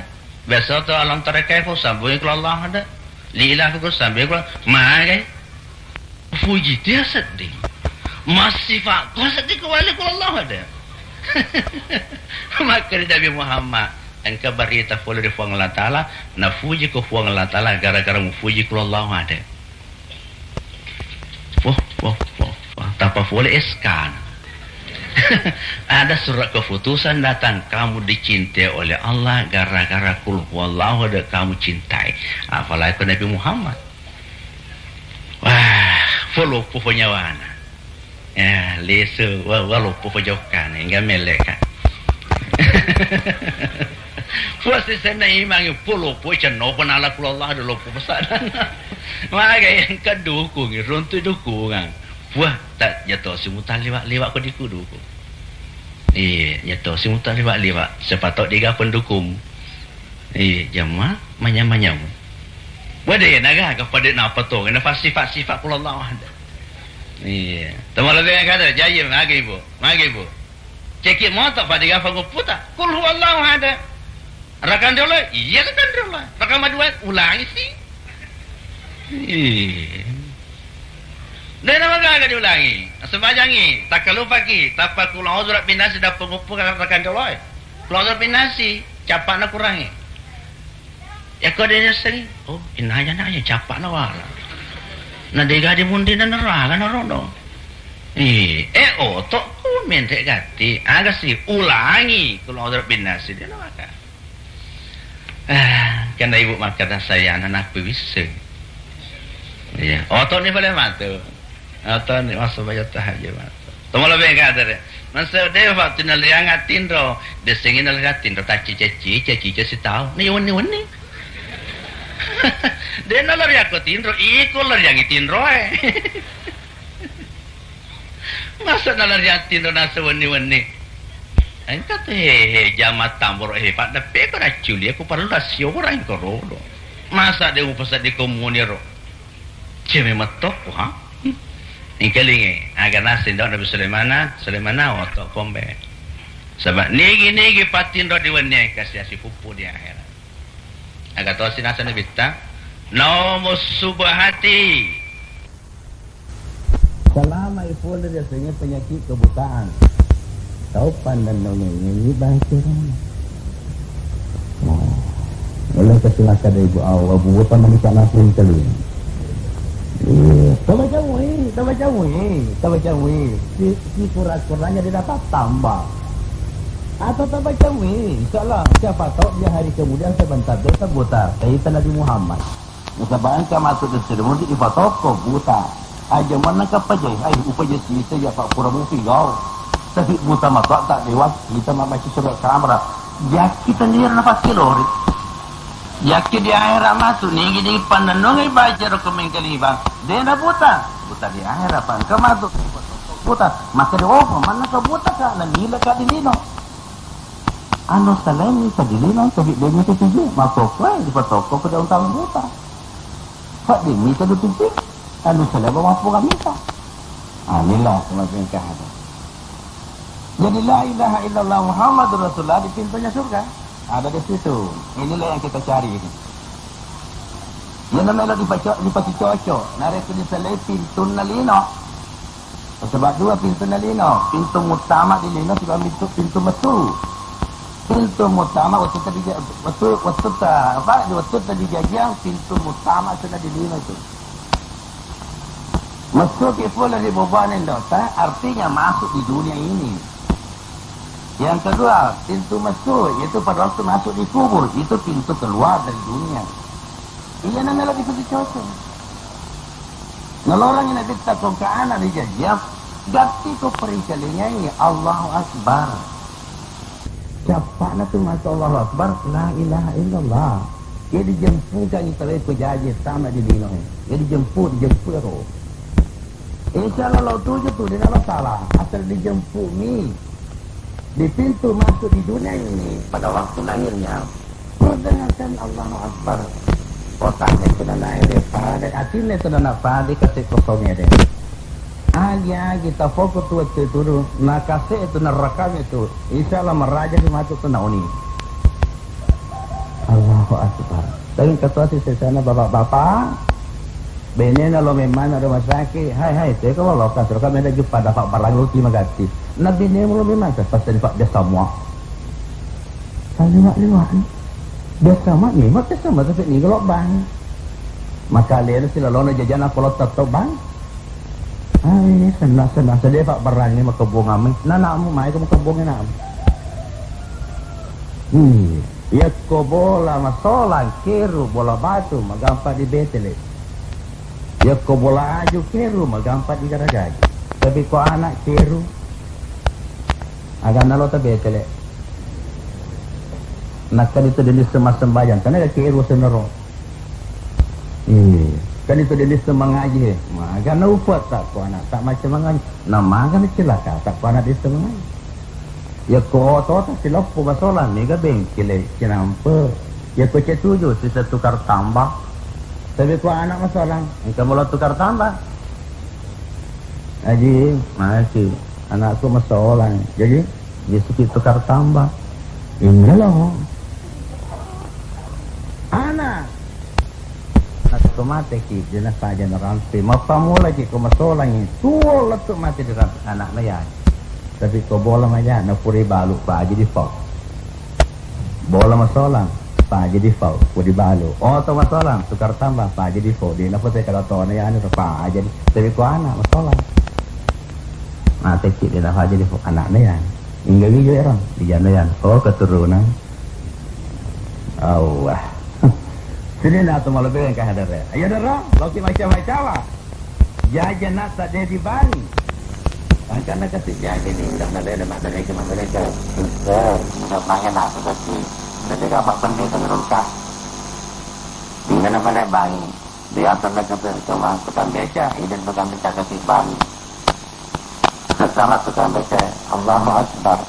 Biasa to alam tara kaifa usabui kulo Allah ada. Li ilaha ko usabui kulo. Magai. Fuji tia sedding. Massifa ko sedding ko wali kulo Allah ada. Maka di Nabi Muhammad, engka barita pole ri Puang Allah Ta'ala, nafuji ko Puang Allah Ta'ala gara-gara mufuji kulo Allah ada. Wah, wah, wah, wah. Tapa pole S K. Ada surat keputusan datang, kamu dicintai oleh Allah gara-gara kul huwallahu ada kamu cintai. Apalagi ke Nabi Muhammad. Wah, poloppo penyawana. Ya, lesu, wah, wah, loppo pojokkan, enggak melek, Kak. Puas di sana imang, poloppo, cenno, penala kulo Allah, ada loppo pesanan. Maka yang kedukung, runtu dukungan. Wah, tak jatuh si mutal liwat-liwat ko diku dukung. Iya, jatuh si mutal liwat-liwat. Sepatut diga pendukung. Iya, jama manyam-manyam. Wede naga aga pada napa to, na sifat-sifat kulo Allah ada. Iya. Tama lebih kada, jaji magi, Bu. Magi, Bu. Cekik motor pada gafa guputa. Kul huwallahu ada. Rakan dulu, iya rakan dulu. Rakan madua, ulangi sih. Iya. Dena magaga diulangi. Sembajangi, takkalupaki, tappa kul a'udzu birabbin nas, dappa guppu rakan dulu. Kul a'udzu birabbin nas, capana kurangi. Yakko de yasengi, oh, innaja naja cappa na wala. Na dega di mundi na neraga na rono. Ih, eh, oto ku menre gati, aga si ulangi kul a'udzu birabbin nas, de na maka. Ah, karena ibu makkeda saya anakku wisseng. Iya, oto ni pale matu. Atau ni masa bayar tahajud matu. Tomala bengka dere. Masa de fa tinalianga tinro, de sengina lega tinro tak cice cice cice si tau. Ni wenni-wenni. De nalari aku tinro, iko lariangi tinro eh. Masa nalari tinro nasa wenni-wenni. Engka tu hehe jama tamboro he pada peko na culi aku parlu rasio orang korodo. Masa de upasa di komuniro. Ceme mettokku, ha? Engkalinge, aga naseng dau Nabi Sulaimana, Sulaimana oto kombe. Saba nigi-nigi patinro di wenni kasi-asi puppu di akhirat. Aga tosi naseng Nabitta, naumus subhati. Selama ipole riasengnge penyakit kebutaan. Tau pandennongengngi baca rono. Nah, mulai ke silakan ibu Allah, bu apa mani tak nafsu kali. Iya, coba jauhi, coba jauhi, coba jauhi. Si, si kurang-kurangnya dia dapat tambah. Atau coba jauhi, insya Allah siapa tahu dia hari kemudian sebentar dia terbuta. Kayak Nabi Muhammad. Nasaba engka matu de sedemudi ipatokko buta. Aja manna kapajai, ai upaja sita ya pak pura mupi gau. Tapi buta matu tak dewa kita mamaci surat kamera. Jaki tendiri na pasti lori. Jaki di akhirat matu nigi di pannennongi baca roko mengkali bang. Dena buta. Buta di ahera, apa engka matu buta. Maka diopa manna ka buta ka, na nila ka di lino. Anu salaingngi ka di lino, tapi demi ketuju, maka kue di patoko ke daun tahun buta. Pak demi ka di tuju, anu salain bawa pulang mita. Anilah kematian kahada. Jadi la ilaha illallah Muhammadur Rasulullah di pintunya surga. Ada di situ. Inilah yang kita cari ini. Yang namanya dipaco-, dipacoco. Narekko disalai pintunna lino. Sebab dua pintunna lino. Pintu utama di lino, sebab pintu, pintu metu. Pintu utama waktu tadi, waktu, waktu ta-, apa, waktu tadi jajian, pintu utama sudah di lino itu. Masuk ke pula di bobane dosa, artinya masuk di dunia ini. Yang kedua, pintu masuk, yaitu pada waktu masuk di kubur, itu pintu keluar dari dunia. Iya, namanya lagi pergi cocok. Nalorang ini kita kongka anak di jajah, gatti ko perikalingai Allahu Akbar. Cappa'na tu maca Allahu Akbar, la ilaha illallah. Iya dijempukangngi tawwe ko jaji tama di lino. Iya dijempu, dijempu ero. Insya Allah lo tuju tu, dena lo salah. Asal dijempu mi di pintu masuk di dunia ini pada waktu lahirnya. Perdengarkan Allahu Akbar. Otaknya itu nana ede pada, atinna itu nana pada kasih kosong ede. Agi-agi tafoko tu wettu itu dulu, nakase itu nerekam itu, insya Allah meraja di matu tu nauni. Allahu Akbar. Tapi ketua si sesana bapak-bapak, benena lo memang rumah sakit, hai, hai, teko lo kasur kami ada jumpa dapat barang lo terima ganti. Nabi nemu lo memang saya pasti dapat dia semua. Saliwat-liwat. Biasa mak, memang biasa mak, tapi ni kalau bang. Maka lena si lalona jajana kalau tetap bang. Ah, ini senang-senang saja pak barangnya makebong amin. Nah, nakmu mai ke makebong nakmu. Hmm. Yakko bola masolang keru bola batu magampa di betele. Yakko bola aju keru magampa di garagaji. Tapi ko anak keru Agana lo ta betele. Nakka itu jenis sembahyang, karena ke keru senero. Iya. Kan itu jenis mangaji, he. Magana upa tak ko anak, tak macam mangaji. Nah, magana cilaka tak ko anak di mangaji. Ya ko oto tak siloppo basola, mega bengkile, cinampe. Ya ko cetuju, sisa tukar tambah. Tapi ko anak masolang, engka mula tukar tambah. Aji, masih. Anakku masolang. Jadi, Yesuki tukar tambah. Inggalo. Anak. Atau mate ki, dena saja narampe. Mappamula ki ko masolang ini. Tuo lettu mate dirampe. Anak na ya. Tapi ko bola maya, na puri balu, pa aja di pau. Bola masolang, pa aja di pau, ku di balu. Oto masolang, tukar tambah, pa aja di pau. Di na pute kada tona ya, anu, pa aja di. Tapi ko anak masolang. Mate ki, dena pa aja di pau. Anak na ya. Hingga wiju ero, di jana ya. Oh, keturunan. Allah. Sini na tu malu bengkah ada re. Ayo dara, lo ki macam-macam lah. Jaja nata de di bangi. Angkana kasi jaja ni, ndak na de mata de ke mata de ke. Bisa, bisa makan nata kasi. Jadi apa pendeta ngerusak. Di mana pada bangi. Di atas nak kata sama tukang beca, ini tukang beca kasi bangi. Sama tukang beca, Allahu Akbar.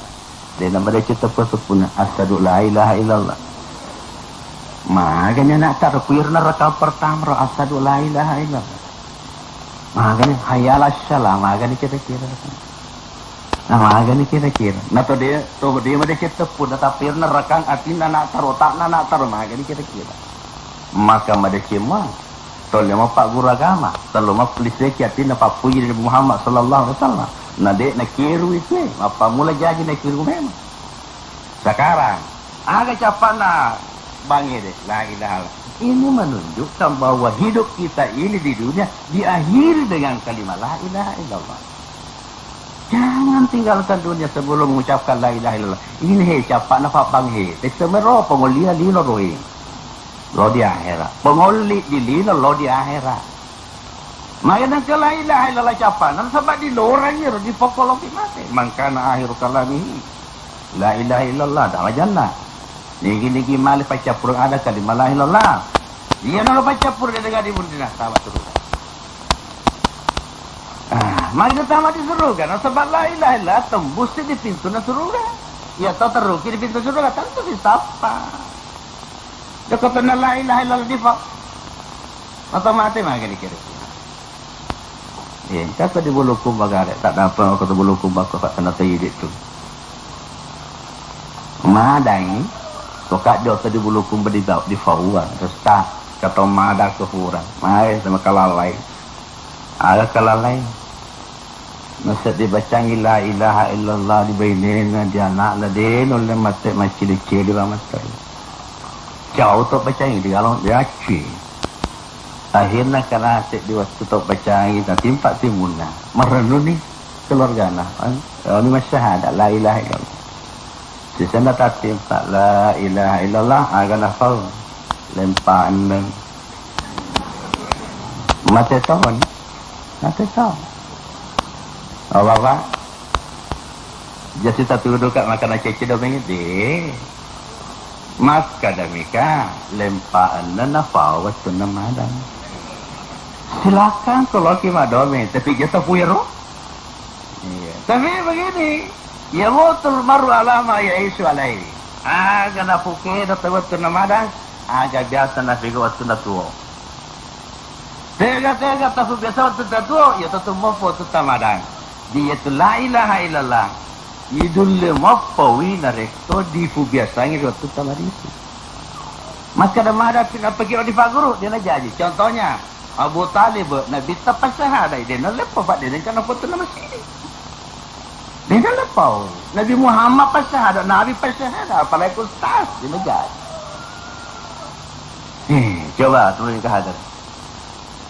Dena madeceng teppu-teppuna, asyhadu la ilaha illallah. Magani anak taro kuirna rakaat pertama ro, asyhadu la ilaha illallah. Magani hayya ala shalah, magani kira-kira. Nah, magani kira-kira. Nah, to de, to de madeceng teppu, na tapirna rakang atinna anak taro, takna anak taro, magani kira-kira. Maka madeceng ma. Tolle mappagguru agama, tellu mappelisseki atinna pappuji Nabi Muhammad sallallahu alaihi wasallam. Na de nakiru itu, mappammula jaji nakiru memang. Sekarang, aga cappana bangi de, la ilaha illallah. Ini menunjukkan bahwa hidup kita ini di dunia diakhiri dengan kalimat la ilaha illallah. Jangan tinggalkan dunia sebelum mengucapkan la ilaha illallah. Ini he, cappana pabbang he. Tesemero pengolina lino roe. Lo di ahera. Pengolli di lino lo di ahera. Maka nengka la ilaha illallah cappana, nasaba di lorang iro di pokoloki mate. Mangkana akhiru kalamihi. La ilaha illallah, dakhala jannah. Nigi-nigi male paccappureng ada kalimat la ilaha illallah. Iya nalo paccappureng de dega di bundina, tawa terus. Magi tama di suruga, nasaba la ilaha illallah tembus di pintu na suruga. Iya to terruki di pintu suruga, tentu si tappa. Joko tenna la ilaha illallah difa. Atau mate magi dikira. Iya, kata di Bulukumba gare, tak dapat aku di Bulukumba, aku tak kena tayi itu. Madai, kok kak jauh tadi Bulukumba di, di Fauan, terus tak, kata mada ke hura, mai sama kalalai. Aga kalalai. Masa dibacangi la ilaha illallah di bainena, di anakna, de nulle mate maccili-cili ba mate. Jauh to bacangi di galong, diacci. Akhirna kanate di wattu to bacangi, natimpa timunna. Merenuni keluargana. Oni masyahada, la ilaha illallah. Sisenna tattimpa, la ilaha illallah, aga nafau. Lempa enneng. Mate toni. Mate toni. Oh, Bapak. Jasi tatudu ka makkeda cecce domeng de. Makkeda mika lempa enneng nafau wettunna madang. Silakan ko loki madomeng, tapi jasa puyero. Iya. Tapi begini, yamutul mar'u ala ma ya'isyu alaihi. Aga napukeda tau wettunna madang, aga biasa napigau wettunna tuo. Tega-tega tafu biasa wettunna tuo, ya tettu moppo wettunna madang. Di yatu la ilaha illallah. Idulle moppo wi narekko difu biasangi wettunna madang. Makkeda mada pi-, napakiro di paguru, de najaji. Contohnya, Abu Talib, Nabitta passahadai, de naleppau, Pak, de nengka napottu na masiri. De naleppau. Nabi Muhammad passahada, Nabi passahada, apalagi ustaz, de najaji. Eh, coba, tuli kahadar.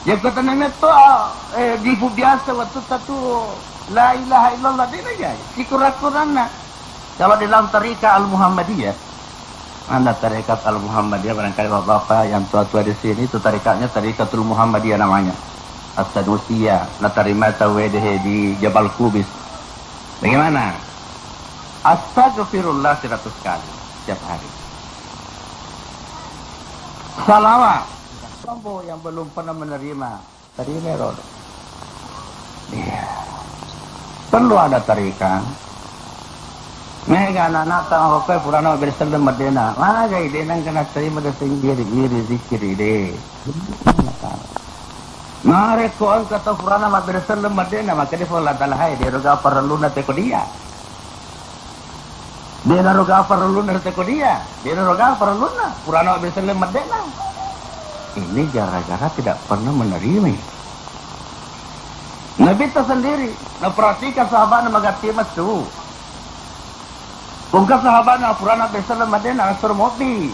Ya, kata Nabi to, eh, difu biasa wettunna tuo, la ilaha illallah, de najaji. Sikura-kuranna. Kalau di dalam tarikat Al-Muhammadiyah, Anda tarikat Al-Muhammadiyah, barangkali bapak-bapak yang tua-tua di sini, itu tarikatnya Tarikatul Muhammadiyah namanya. As-Sanusiyah, natarima tau wedehe di Jabal Kubis. Bagaimana? Astagfirullah seratus kali setiap hari. Salawat. Kelompok yang belum pernah menerima. Tadi ini rodo. Iya. Perlu ada tarikan. Mega anak-anak tang apa purana mabbere selleng maddena. Magai de nengka natarima de sendiri, iri zikiri de. Narekko engka tau purana mabbere selleng maddena, maka de Allah Ta'ala hai, de roga parelluna teko dia. Dena roga parellunna ri teko dia, dena roga parellunna, purana mabbere selleng maddena. Ini gara-gara tidak pernah menerima. Nabitta sendiri, naperhatikan sahabatna magatti messu. Pungka sahabatna purana mabbere selleng maddena, nassuro mobbi.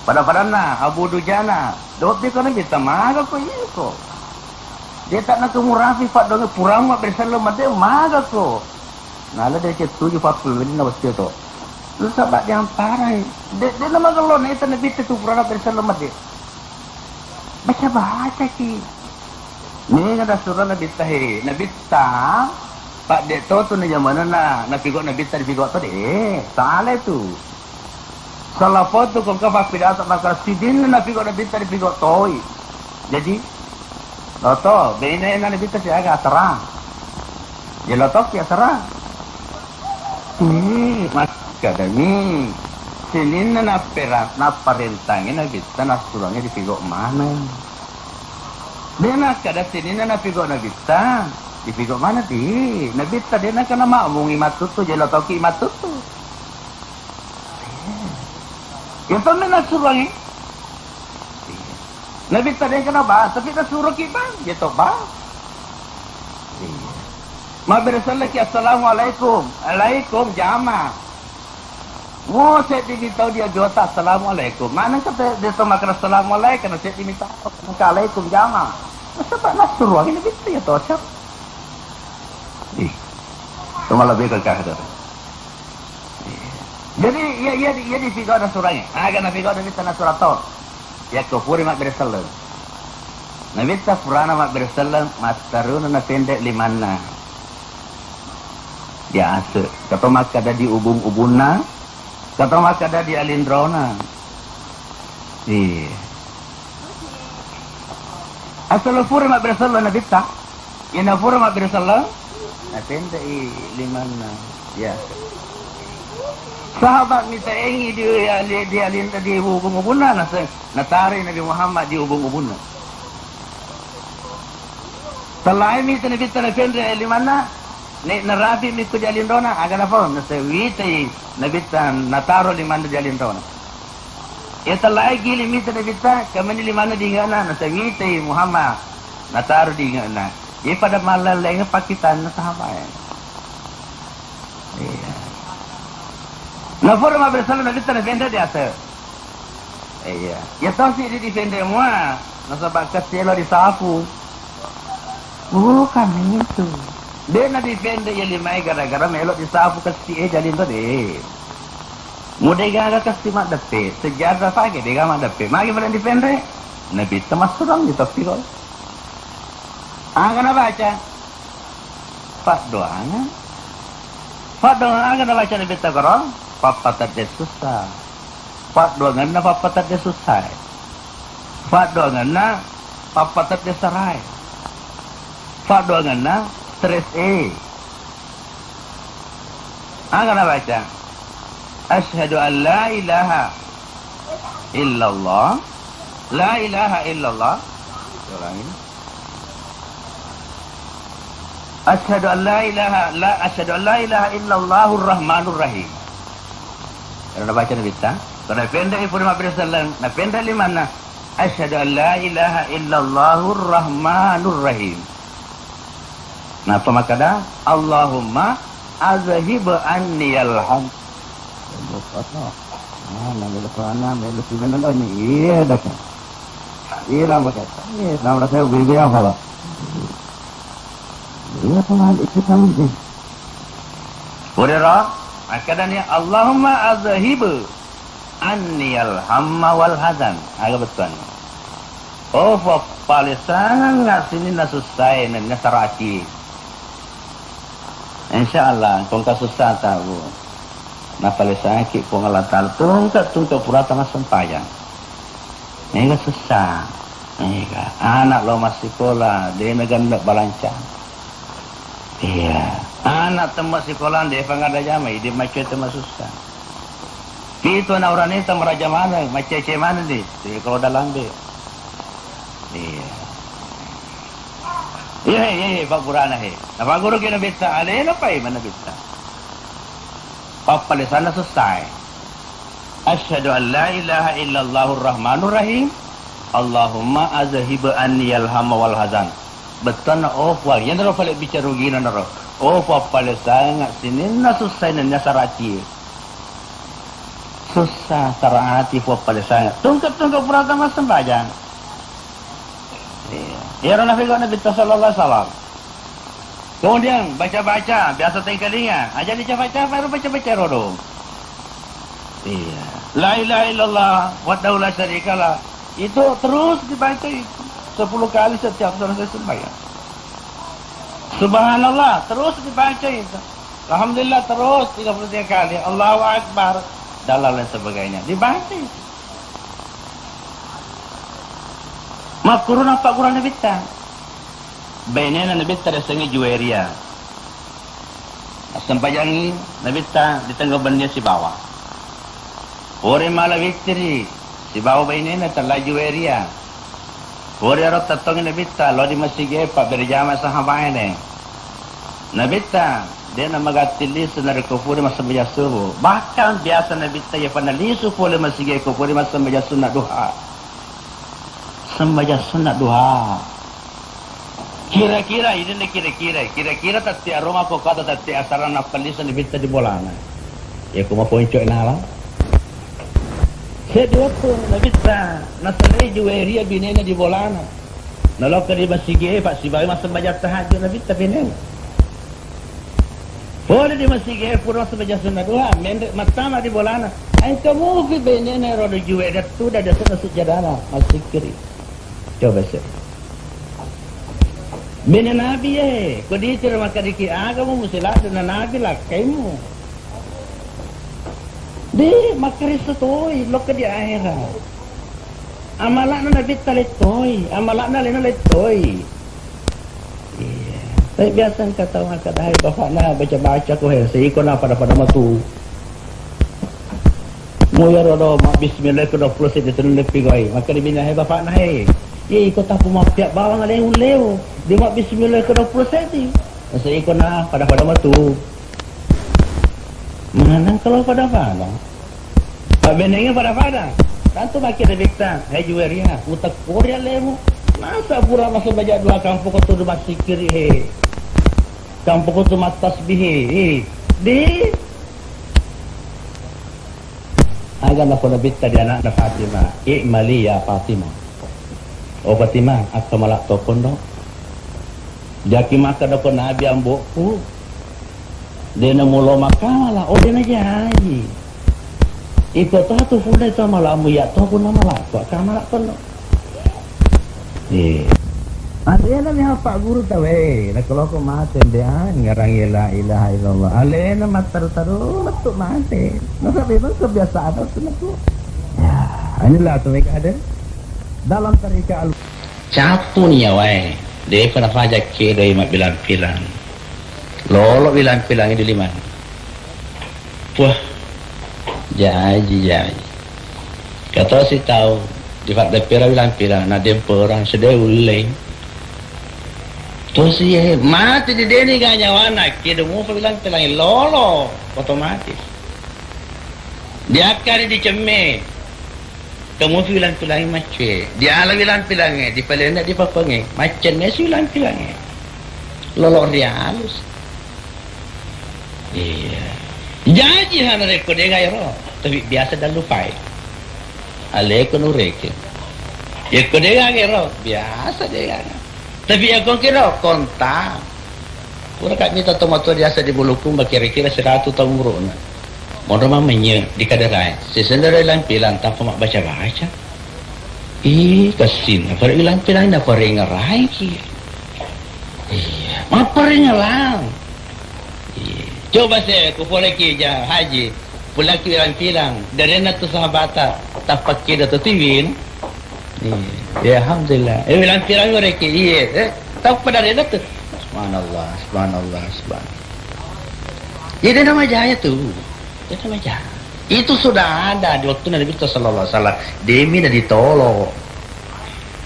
Pada-padanna, Abu Dujana, dotti ko Nabitta, maga ko iko. De tak nako murafi paddonge purana mabbere selleng maddena, maga ko. Nala de cettuju pappullenna wettu to. Nasaba diamparai. De, de namagello naita Nabitta tu purana mabbere selleng madde. Baca-bacaki. Mega nasuro Nabitta he. Nabitta, padde to tu na jamanna, napigau Nabitta dipigau to de. Sala tu. Sala foto ko engka pappidato makkeda sininna napigau Nabitta dipigau toi. Jadi, loto, bene na Nabitta siaga asara. Ya lotoki asara. Eh, makkedami, sininna nappera-, napparentangi Nabitta nassurangi dipigau maneng. De nakkeda sininna napigau Nabitta, dipigau maneng di. Nabitta de nakkeda makmungi mattuttu, jelo toki mattuttu. Iya tonna nassuroangngi. Iya. Nabitta de kena ba, tapi nassuroki ba, iya to ba. Iya. Mabbere sellengki, "Assalamualaikum." "Alaikum, jama." Mo seddi mi tau dia jota, "Assalamualaikum." Maneng kata dia to makkeda, "Assalamualaikum," na seddi mi tau, "Alaikum, jama." Nasaba nassuroangngi Nabitta iya to, siap. Ih. Cuma lebih ke kahadar. Jadi, iya, iya, iya, dipigau nassuroangngi. Aga napigau Nabitta nassuro to. Yakko puri mabbere selleng. Nabitta purana mabbere selleng, mattaruna napenre limanna. Diase. Kato makkeda di ubung-ubunna, kato makkeda di alinrona. Iya. Asal puri mabbere selleng Nabitta. Iyana pura mabbere selleng, napenre'i limanna. Ya. Sahabat mitaengngi di, di, di, di, di ubung-ubunna, nase-, nataroi Nabi Muhammad di ubung-ubunna. Tellaimi tu Nabitta napenre limanna, ne-, narapi mi ku jalinrona, aga napau, nasewitai Nabitta nataro limanna jalinrona. Iya tellae gili mita Nabitta, kemeni limanna dinge'na, nasewitai Muhammad, nataro dinge'na. Iya pada mallallengnge pakkitanna sahabae. Iya. Napura mabbere selleng Nabitta napenre di ase. Iya. Iya tosi di dipenre mua, nasaba kessi elo disapu. Bukan itu. De' nadipenre iya limae gara-gara melo disapu kessi e jalinro de'. Mu de'gaga kessi maddeppe, sejarah pake de'ga maddeppe. Magi pada dipenre? Nabitta massurang di toppi koi. Aga nabaca? Paddoangeng. Paddoangeng aga nabaca Nabitta koro? Pappatedde sussa. Paddoangenna pappatedde sussae. Paddoangenna pappatedde sarae. Paddoangenna stress e. Aga nabaca? Asyhadu an la ilaha illallah. La ilaha illallah. Ulangi. Asyhadu an la ilaha, la, asyhadu an la ilaha illallahur rahmanur rahim. Ero nabaca Nabitta. Ko napenre pura mabbere selleng, napenre limanna. Asyhadu an la ilaha illallahur rahmanur rahim. Nappa makkeda, Allahumma azhib anniyal ham. Ah, melo sana, melo sana, ini iya dah. Iya lah, Pak. Iya, nama saya Bibi apa, Pak? Iya, Pak, itu kan. Purero, makkedani, Allahumma azhib anniyal hamma wal hazan. Aga bettuanna? Oh, fa-, palesangeng sininna sussae nennia saraki. Insya Allah, engka sussata, Bu. Napalesangekki Puang Allah Ta'ala tungke-tungke purata massempajang. Mega sussa. Mega. Anak lo massikola, de' naganna balanca. Iya. Anak temma sikola, de' fangada jama, idi maccoe temma sussa. Pitu anak urane temma raja maneng, maccece maneng di. Jadi kalau dalam de'. Iya. Iya, iya, iya, Pak Burana, he. Apa guru kena betta, alena pai mana betta. Pappalesana sussae. Asyhadu an la ilaha illallahur rahmanur rahim. Allahumma azhib anniyal hamma wal hazan. Bettuanna, oh, Puang, iyanaro pale bicara rugina naro. Oh, Puang, palesanga sininna sussae nennia saraki. Sussa saraki, Puang, palesanga. Tungke-tungke purata massembajang. Iya. Iyaro nafegau Nabitta sallallahu alaihi wasallam. Kemudian baca-baca, biasa tengkalinga. Aja dicapai-capai, ro baca-baca rodo. Iya. La ilaha illallah, wahdahu la syarikalah. Itu terus dibaca itu. Sepuluh kali setiap selesai sembahyang. Subhanallah, terus dibaca itu. Alhamdulillah, terus tiga puluh tiga kali. Allahu Akbar, dan lain sebagainya. Dibaca itu. Makkuruna pagguruna Nabitta. Bainena Nabitta riasengnge Juwairiyah. Assempajangngi Nabitta di tengnga bennia sibawa. Pore mala wittiri sibawa bainena tella Juwairiyah. Pore ero tettongngi Nabitta lao di masigi e, pabbere jama sahabae. Nabitta de' namagatti lisu narekko pura massembajang subuh. Bahkan biasa Nabitta iya panna lisu pole masigi e ko pura massembajang sunna duha. Sembajang sunna duha. Kira-kira, ini nih kira-kira, kira-kira tette aroma ko kata tette asarana pellisu Nabitta di bolana. Ya, kuma ponco nala. Seddi wettu Nabitta nasalai Juwairiyah binena di bolana. Nalokka di masigi e, Pak, sibawa massembajang tahajud Nabitta binena. Pole di masigi e, pura massembajang sunna duha, menre mattama di bolana. Engka mupi benena ero di Juwairiyah, tudang di asenna sujjadana, massikkiri. Coba se. Bene Nabi e, ko ditiro makkadiki agamu, musi ladde na Nabi lakkaimu. De, makkaresso toi, lokka di ahera. Amala'na Nabitta lettoi, amala'na alena lettoi. Iya. Eh, biasa engka tau makkeda, "Hai, bapakna baca-baca ko, he, seiko na pada-pada matu." Mu iyaro do, mabbismillah ko dua puluh seddi tennepi goi. Makkeda bina, "Hai, bapakna, he, iya iko tappu mappiak bawang aleng ullewo. Di mabbismillah ko dua puluh seddi. Seiko na pada-pada matu." Maneng kalau pada-pada. Pabbenengnge pada-pada. Tantu makkeda betta, "Hai Juweria, utekkori allemu. Masa pura maso baja dua kampoko tudu massikiri, he. Kampoko tu mattasbih, he." He. De. Aga napoda betta di anakna Fatimah, "I'mali ya Fatimah." Oh Fatimah, akkamala tokkondo. Jaki makkeda ko Nabi ambo'ku, de namulo makkamala, oh de najaji. Iko to tu funda itu malamu ya to pun malakko, akkamala kondo. Eh. Alena mi apa guru tau, eh, nakaloko mate de, ah, ngarangi la ilaha illallah. Alena mattaru-taru metu mate. Masa memang kebiasaan tu naku. Ya, inilah tu mereka ada. Dalam tarikat al- Cappu ni nyawae, depa nafaja kedai mabbilang-pilang. Lolo bilang-pilang di lima. Wah, jaji, jaji. Katosi tau, di faddeppera bilang-pilang, na demperang, sedai ullei. Tosi, eh, mati di deni ga nyawana, kedo mufa bilang-pilang, lolo, otomatis. Diakkari dicemme. Kamu bilang-bilangi macce, diala bilang-bilangi, dipalenne dipapangi, maccenne si bilang-bilangi. Lolo rialus. Iya. Jaji hana rekko dega ero, tapi biasa dallupai. Aleko nureke. Yekko dega ero, biasa dega. Tapi ya kong kira kontak. Pura ka mita tomatoa diasa di Bulukumba kira-kira siratu taung umuru'na. Monro mammenye di Kaderai. Sisendera bilang-bilang tanpa mabbaca-baca. Ih, kassinna. Pura bilang-bilang na parengerai ki. Iya, maparengerang. Iya. Coba se ku pole ki ja haji. Pulaki bilang-bilang. Darena tu sahabata. Tapakki da tu tiwin. Iya. Ya, alhamdulillah. Eh, bilang-bilang mereka. Iya. Eh, tau pada reda tu. Subhanallah, subhanallah, subhanallah. Jadi nama jaya tu. Jadi nama jaya. Itu sudah ada di waktu Nabi sallallahu alaihi wasallam. Demi na ditolo.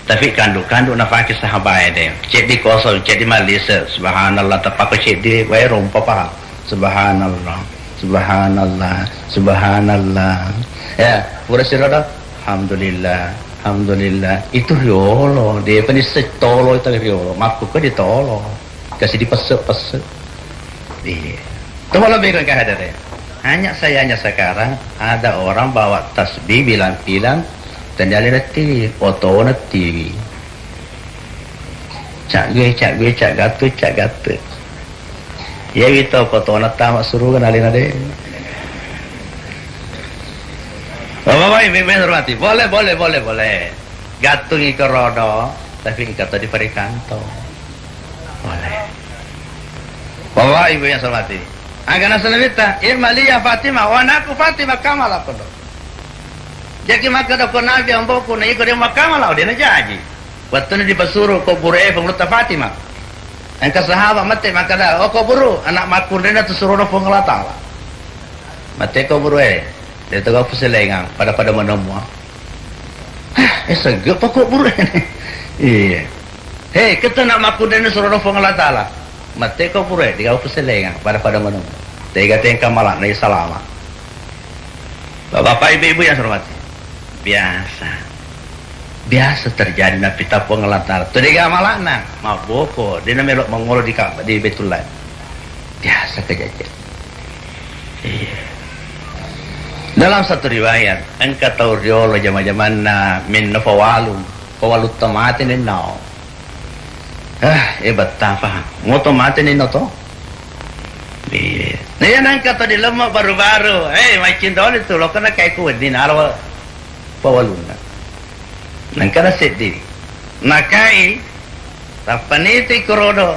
Tapi kandu-kandu nafaki sahabai de. Ceddi kosong, ceddi malise. Subhanallah, tapako ceddi, wae rompa paha. Subhanallah, subhanallah, subhanallah. Ya, pura siro do. Alhamdulillah, alhamdulillah. Itu riolo, de pani setolo itu riolo. Makku ke ditolo. Kasih dipese-pese. Iya. Coba lebih ke hadere. Hanya sayangnya sekarang ada orang bawa tasbih bilang-bilang, tendali TV, otona TV. Cak gue, cak gue, cak gatu, cak gatu. Iya wito kotona tama suruga nalina de. Bapak-bapak, ibu-ibu yang hormati, boleh, boleh, boleh, boleh. Gatungi kerodo, tapi engka to di parikanto. Boleh. Bapak-bapak, ibu yang saya hormati. Agana selewitta, "I'mali ya Fatimah, wa anakku Fatimah kamala kodo." Jaki makkeda ko Nabi amboku na iko de makkamala, de najaji. Wettunna dipasuru ko buru e pengulutta Fatimah. Engka sahabat mate makkeda, "Oh, ko buru, anak makkunrena tu surono Puang Allah Taala." Mate ko buru e, de to gau puselengang, pada-pada menemua. Hah, eh, sege pa ko buru e. Iya. Hei, kete anak makkunrena surono Puang Allah Taala. Mate ko buru e, de gau puselengang, pada-pada menemua. Tega tengka malak na salama. Bapak-bapak, ibu-ibu yang saya hormati, biasa. Biasa terjadi napi tappuang Allah Ta'ala. Tu dega malakna, mabboko, de namelo mangolo di Ka'bah, di Baitullah. Biasa kejadian. Iya. Dalam satu riwayat, engka tau riolo jama-jamanna menno pawalung, pawalung tamate nennao. Ah, eh, battapa. Moto mate ni noto. Iya. Nah, iya nangka to di lemma baru-baru. Eh, maccing doni tu, lo kena kai ku wedding nalo pawalunna. Nangka na seddi. Nakai, tappaniti kurodo.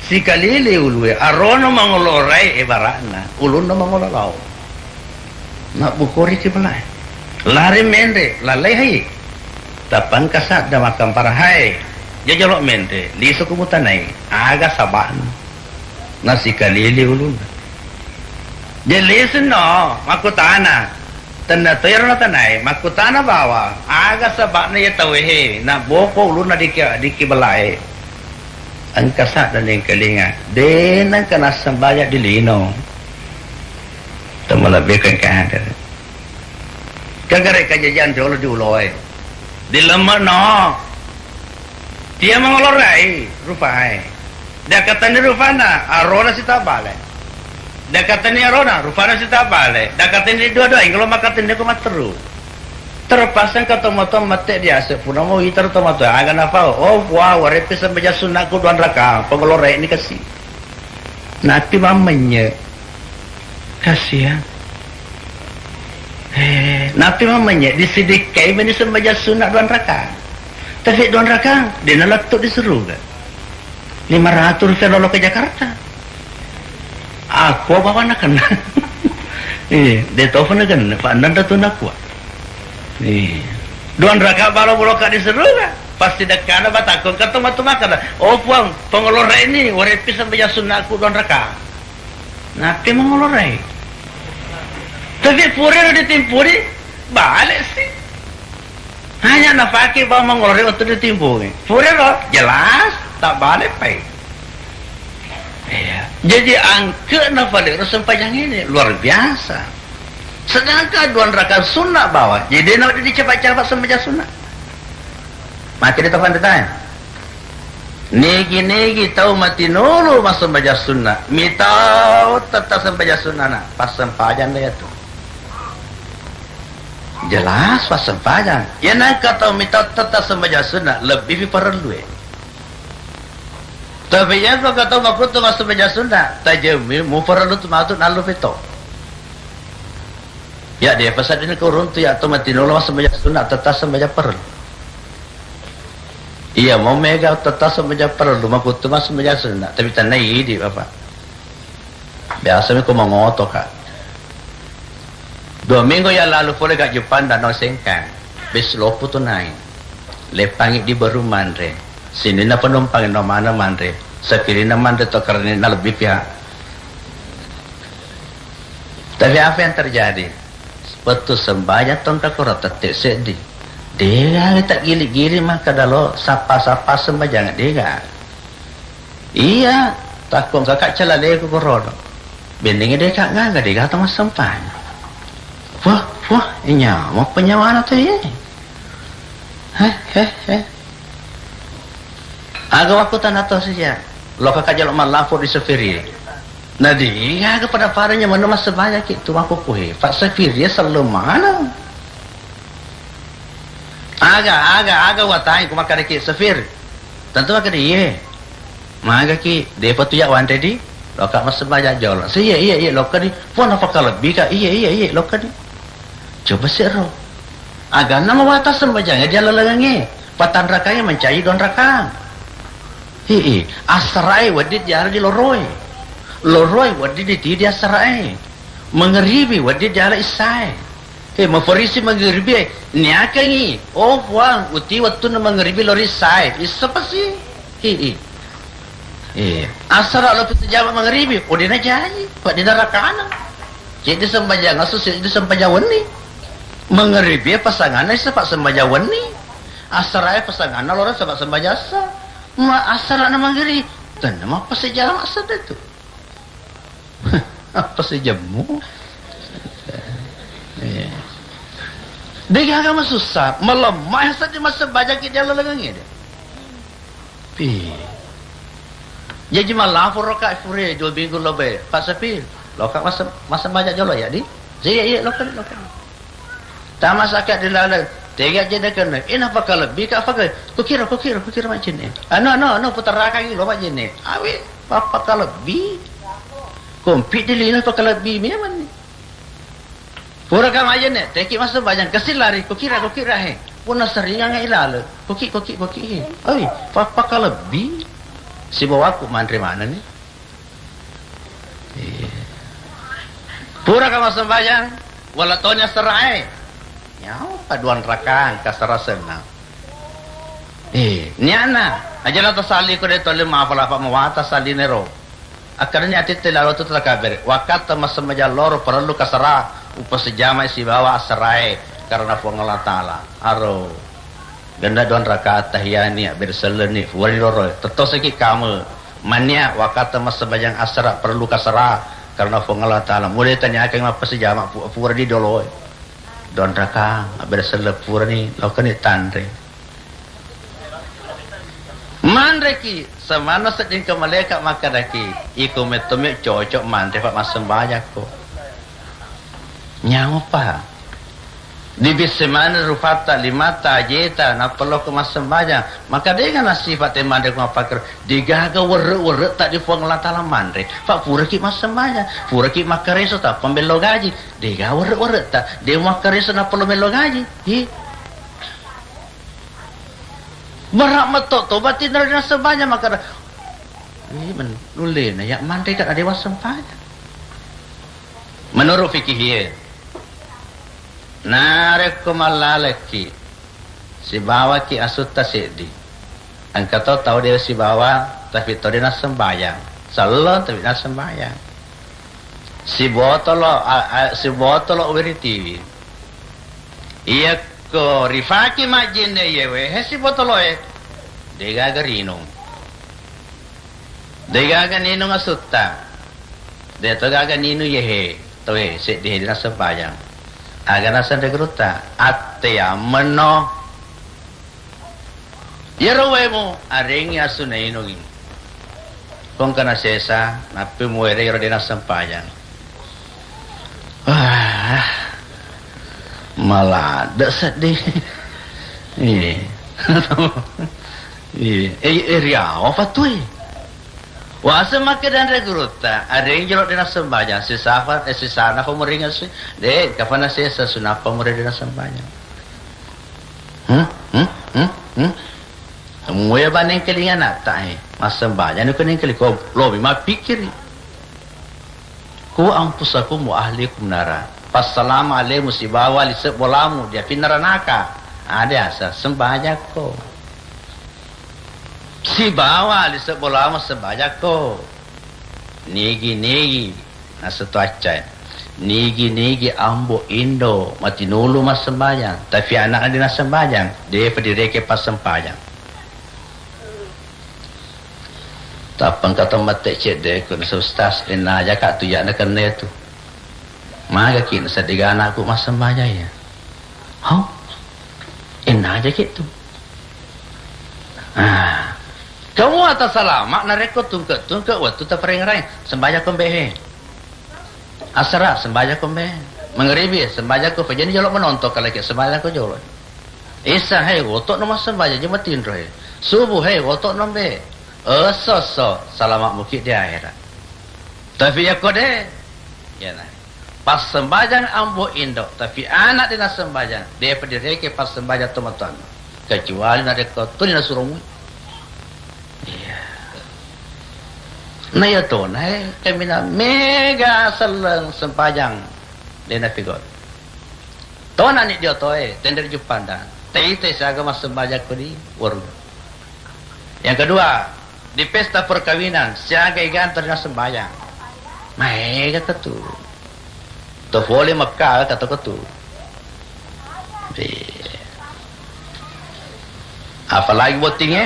Sikalili ulue, arono mangolorai, eh, barakna. Ulunno mangolo lao. Mabbukoriki pelae. Lari menre, lalai hai. Tappa engka sadda makkampara, hai. Jajolo menre, lisu ku mutanai, aga saba'na. Nasikalili ulunna. Je lisunno, makkutana. Tenna toiro natanai, makkutana bawang, aga saba'na iya tauwe he, nabboko ulunna diki, diki belae. Engka sadda nengkalinga, de nengka nassembajang di lino. Temmalebbi engka ada. Kagare kajajian jolo di uloe. Dilemme'no. Tia mangolorai rupae. Dakatenni rupana, arona sitabale. Dakatenni arona, rupana sitabale. Dakatenni dua-dua, ingkolo makatenni ko matteru. Terpaksa engka tomatoa mette diase, punamo witaro tomatoa, aga nafau. Oh, wah, warepi sembajang sunnaku duanraka, pangolorai ni kasi. Napi mammenye. Kasihan. Eh, napi mammenye, disidikkai meni sembajang sunna duanraka. Tapi duanraka, de nalettu di suruga. Lima ratus rupiah lolo ke Jakarta. Aku bawa nak kena. Iya, de tofa na kena, Pak Nanda tu nakua. Iya. Duanraka balo boloka di suruga. Pasti dekkana batakon ketemu tu makan. Oh Puang, pangolorai ni, warepi sembajang sunnaku duanraka. Napi mangolorai. Tapi purero ditimpuni, bale si. Hanya napake bawang mangolorai untuk ditimpuni. Purero, jelas, tak bale pai. Iya. Jadi angke na palero sempajang ini luar biasa. Sedangkan duanraka sunna bawang, jadi na dicepat-cepat sembajang sunna. Mati di topan ditanya. Nigi-nigi tau matinulu massembajang sunna, mitau tetta sembajang sunnana, passempajang de tu. Jelas passempajang. Iya nengka tau mitau tetta sembajang sunna, lebbi pi parellue. Tapi iya ko tau makuttu massembajang sunna, tajemmi muparellu tu matu nallu peto. Ya, de pa sedding ko runtu ya to matinulu massembajang sunna, tetta sembajang parellu. Iya, mau mega tetta sembajang parellu, makuttu massembajang sunna, tapi tenna idi, Bapak. Biasa mi ko mangoto ka. Dua minggu yang lalu pole ka Jupang Danau Sengkang. Bis loppo tu nai. Leppangi di baru manre. Sininna penumpang no mana manre. Sapirinna manre to karena lebih pihak. Tapi apa yang terjadi? Wettu sembajang tongka koro tette seddi. Dega tak gili-gili maka dalo sapa-sapa sembajang dega. Iya, takko kakak calaleku korono. Bennenge deka gaga dega to massempajang. Wah, wah, inyamo penyawana to ye. Heh, heh, heh. Aga wakku tana to saja. Lo kakak jalo malapor di sefiri. Nadi, aga pada-pada nyamanna massebaya ki tu makkukkue. Pak sefiri sello mana? Aga, aga, aga watai ku makkadaki sefir. Tentu makkada iye. Magaki, depa tu ya wanre di. Loka massebaya jolo. Seiye, iye, iye, loka di. Puang apa kalebbi ka? Iye, iye, iye, loka di. Coba siro. Aganna mawata sembajang di alalangange. Patanrakange mancaji donrakang. Hi'i, assarae wedding diala di loroe. Loroe wedding diti di assarae. Mangeribi wedding diala issae. Eh, mafarisi mangeribi e. Niakangi. Oh, Puang, uti wettunna mangeribi lori issae. Issa pasi. Hi'i. Iya. Assara lo pitu jama mangeribi. Udah na jaji. Pak di darakana. Jadi sembajang asu, jadi sembajang wenni. Mangeribi pasanganna issa pak sembajang wenni. Assarae pasanganna loro saba sembajang assa. Ma assara na mangeri, tenna mappasejama sedde tu. Apa sejammu? Iya. Degaga masussa, malemma seddi massembajang ki dialalengeng ede. Pi. Jaji malaporo ka pure dua minggu lobe. Pak Sapir, loka massem-, massembajang jolo ya di? Iya, iya, loka, loka. Tamasaka di laleng, tega jenne kenne. Ina pakalebbi ka pakai. Kukira, kukira, kukira majenne. Anu, anu, anu, putarrakangi lo majenne. Awe, papakalebbi. Kompi di lino pakalebbi memang ni. Pura ka majenne, teki massembajang, kasi lari, kukira, kukira he. Puna seringang ilaleng. Kuki, kuki, kuki he. Awe, papakalebbi. Sibawaku manre mana ni? Iya. Pura ka massembajang, wala toni assarae. Nyau paduan rakang kasarasenna. Eh, niana, aja la tasalli ko de tolle mapala apa mawata sallinero. Akkarani atitte lalo tu takabbere. Wakatta massembajang loro parellu kasara, upasejamai sibawa asarae karena Puang Allah Ta'ala. Aro. Genda dua rakaat tahiyani, abbere selleni, fuani loro. Tettoseki kame. Mania wakatta massembajang asara parellu kasara karena Puang Allah Ta'ala. Mulai taniakan mappasejama pu-, pura di doloe. Dua rakaat, abbere selle purani, lokani tanre. Manreki, samanna sedding ke malaika makkedaki, iko metto me cocok manre fa massembajangko. Nyamopa. Dibisse maneng rupatta, limatta, ajeta, nappa lokko massembajang. Maka dega nasifa te manre ko mappakkero, degaga werre-werre ta di Puang Allah Ta'ala manre. Fa puraki massembajang, puraki makkareso tappa mello gaji. Dega werre-werre ta, de makkareso nappa lo mello gaji. Hi. Berat metok tobat tinro dina sempajang makkeda, "Eh, men-, nullena ya manre ka adewa sempajang." Menurut fikih iya, narekko mallalekki sibawaki asutta seddi, engka to tau de sibawa tapi to de nassempajang, selleng tapi nassempajang. Sibotolo, a, a, sibotolo wiritiwi. Iyakko rifaki majjinne iyewe, he sibotoloe, degaga rinung. Degaga ninung asutta. De to gaga ninung yehe, towe seddi he dina sempajang. Aga nasenre gurutta, atte yammenno. Iyaro waemu arengngi asu nainungi. Kongkana sesa, nappi muwere iyaro de nassempajang. Ah, maladde seddi. Iya. Iya. Eh, eh, riawa fatue. Wase makkeda anre gurutta, arengngi jolo de nassempajang, sesa fa, eh, sesana fa muringa sui. De, kafana sesa sunappa mure de nassempajang. Hmm? Hmm? Hmm? Hmm? Muya baneng kelinga natta, eh. Massembajang ko neng kelinga, ko lobi mappikiri. Ku anfusakum wa ahlikum nara. Passalama alemu sibawa lise bolamu dia pinnaranaka. Ada asa sembajakko. Sibawa lise bolamu sembajakko. Nigi-nigi. Naseng to accai, nigi-nigi ambo indo matinulu massembajang, tapi anakna de nassembajang, depa direke passempajang. Tappa engka to mette cedde ko nasa ustaz, ennaja ka tu ya nakenna tu. Magaki naseddega anakku massembajang ya. Hau? Ennaja ki tu. Ah. Kamu atas salama narekko tungke-tungke wettu tapareng-reng, sembajakko mbehe. Asara sembajakko mbehe. Mangaribi sembajakko, fajani jolo menonton kalake sembajakko jolo. Isa he woto no massembajang je matinro he. Subuh he woto no mbe. Esso-esso salama muki di akhirat. Tapi yakko de, ya nah. Passembajang ambo indo, tapi anak de nassembajang, depa direke passembajang tomatoanna. Kecuali narekko tuli nasuro mui. Iya. Na iya tona, eh, kaminang mega selleng sempajang de napigau. Tona ni dio toe, tenderi juppanda. Tei-tei siaga massembajang ko di warung. Yang kedua, di pesta perkawinan, siaga iganta de nassembajang. Maega ketu. To pole Mekka kata ketu. Iya. Apalagi bottinge.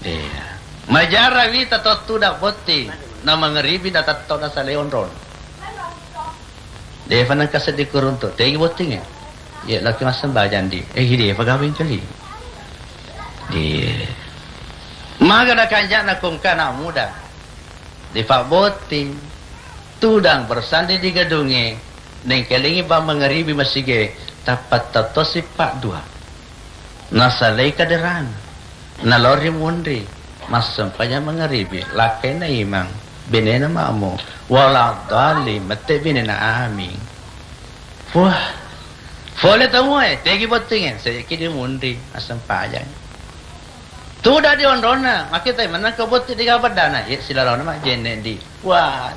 Iya. Majara wita to tudang botting. Na mangaribi na tatto na sale onron. Defa nengka seddi kuruntu, tegi bottinge. Iya, laki massembajang di. Eh, defa gawing kali. Iya. Maga na kanjana kongka anak muda. Defa botting. Tudang bersanding di gedunge. Nengkelingi bang mangaribi masige. Tappa tattosi pa dua. Nasalai kaderana. Nalori munri. Massempajang mangaribi. Lakkaina imang. Benena makmu. Wala dhalin. Mette benena amin. Wah. Pole tamu e. Tegi bottinge. Sejaki di munri. Massempajang. Tuda di onrona. Makita menang ke botting di gabeddana. Iya silalona mak jenne di. Wah.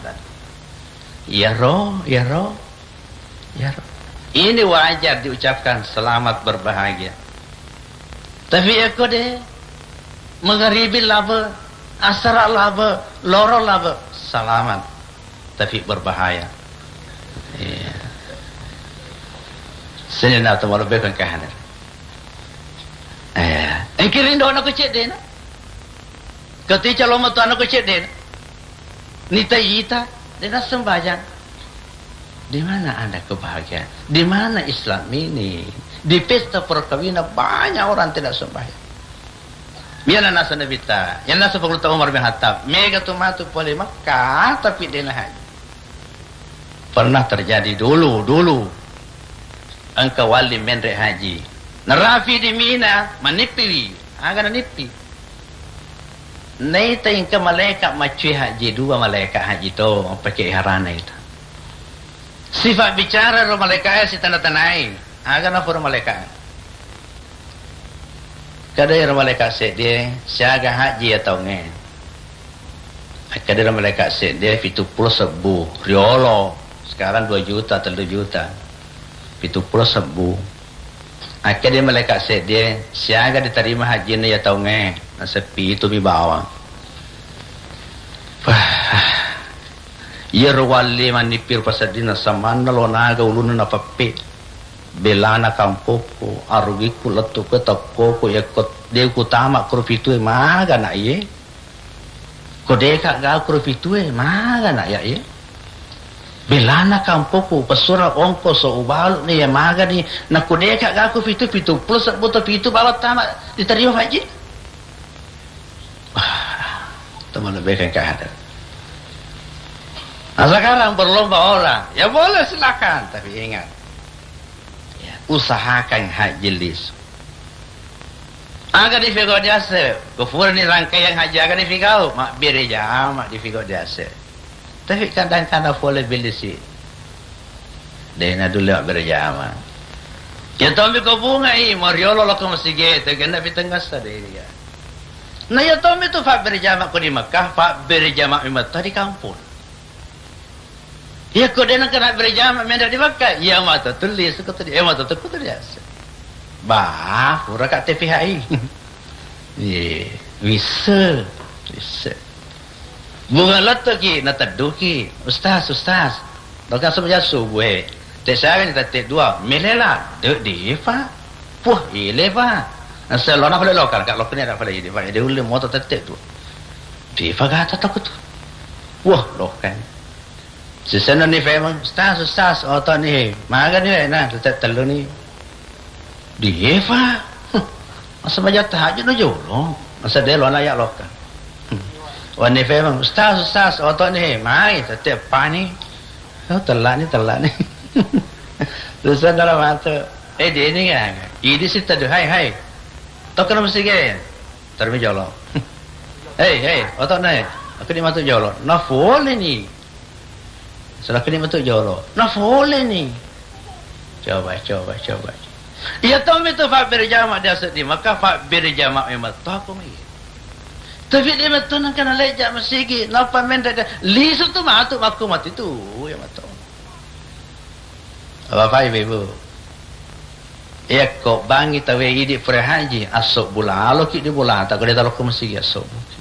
Iyaro, iyaro. Ya, ini wajar diucapkan selamat berbahagia. Tapi yakko de, magaribi labe, asara labe, loro labe, salamat. Tapi berbahaya. Iya. Sini na tu malebbi kan kahana. Iya. Engki rindu anak kecil dena. Ketika lo metu anak kecil dena. Nita ita, dena sembahyang. Di mana Anda kebahagiaan? Di mana Islam ini? Di pesta perkawinan banyak orang tidak sembahyang. Iya na nasa Nabitta, iya nasa Pangulutta Umar bin Khattab. Mega tu matu pole Mekah, tapi dena haji. Pernah terjadi dulu, dulu. Engka walli menre haji. Narapi di Mina, manippiwi. Aga nanippi. Naita engka malaika maccue haji, dua malaika haji to, mappake iharana ita. Sifat bicara ro malaika e sitana-tanai. Aga napura malaika e. Kada ero malaika seddie, siaga haji ya taunge. Kada ero malaika seddie, pitu pulo sebbu, riolo. Sekarang dua juta, tellu juta. Pitu pulo sebbu. Akkeda malaika seddie, siaga diterima hajjinna iya taungnge, naseppi itu mi bawang. Wah, iyaro walli mannippir paseddinna samanna lo naga ulunna napeppe. Belana kampokku, arugikku lettuku tokkoku, yakko de kutama kuro pitue maga na iye. Ko deka gau kuro pitue, maga na iya, iya. Belana kampokku, pesura ongkoso, ubalu ni, iya maga ni, na ko deka gau kuro pitu, pitu pulo sebbu to pitu bawang tama diterima haji. Wah, teman lebih kan kahadar. Nah, sekarang berlomba orang, ya boleh silakan, tapi ingat, ya, usahakan haji lisu. Aga difigau diase, ko furani rangkaiang haji aga difigau, mabbere jama difigau diase. Tapi kadang-kadang pole bilisi. Dena dulu mabbere jama. Ya tommi ko bungai, mariolo lo ko masige, te genna pitengasa de dia. Na ya tommi tu fabbere jama ko di Mekah, fabbere jama mi metta di kampung. Iya, ko de nengka nabbere jama menda di Mekka, iya mata tuli suku tuli, eh, mata tuku tuli ase. Bah, pura ka T P H I. Iya, bisa, bisa. Bunga lettuki, natedduki, "Ustaz, Ustaz, doka semenjak subuh, eh, te saya ni tette dua, melela, de, de, Pak. Puh, ile, Pak." Nah, selona pale lokal, kak lokal ni ada pale ini, Pak. Dia ulih motor tette dua. Dia, Pak, kata takut. Wah, lokal. Sisenna ni femeng, "Ustaz, Ustaz, oto ni, maga ni, na, tette tellu ni." Di Eva. Huh, masa maja tahajud no jolo. Masa delo na ya loka. Hmm. Wani femeng, "Ustaz, Ustaz, oto ni, mai, tette pani." Oh, telak ni, telak ni. Sisenna dalam mata. Eh, dia ni kan. Ini si tadu, hai, hai. Tokana mesti gaya. Termi jolo. Hei, hei, oto na, eh. Aku ni matu jolo. Na fole ni. Selaku ni matu jolo. Na fole ni. Coba, coba, coba. Iya tommi tu fabbere jama dia seddi, maka fabbere jama memang to aku mi. Tapi dia matu nang kana leja masigi, napa menda dia. Lisu tu matu makku mati tu, ya matu. Bapak Ibu, Ibu. Yakko bangngi tauwe idi pura haji, assobbu laloki di bolata, ko de talokko masigi assobbuki.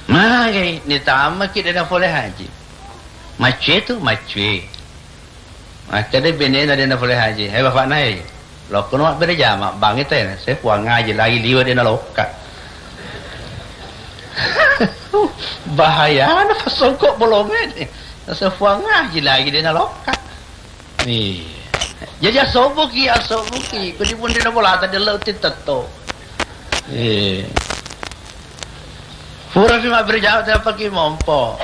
Magai, nitamaki de nafole haji. Maccue tu, maccue. Makkeda benena de nafole haji. Hei bapakna, hei. Lokkono mabbere jama, bangngi tena. Saya puang ngaji lagi liwe de nalokka. Bahayana pasongko bolonge de. Saya puang ngaji lagi de nalokka. Iya. Jadi asobbuki, asobbuki. Ko di bunrina bolata della utti tetto. Iya. Pura fi mabbere jama tepaki mompo.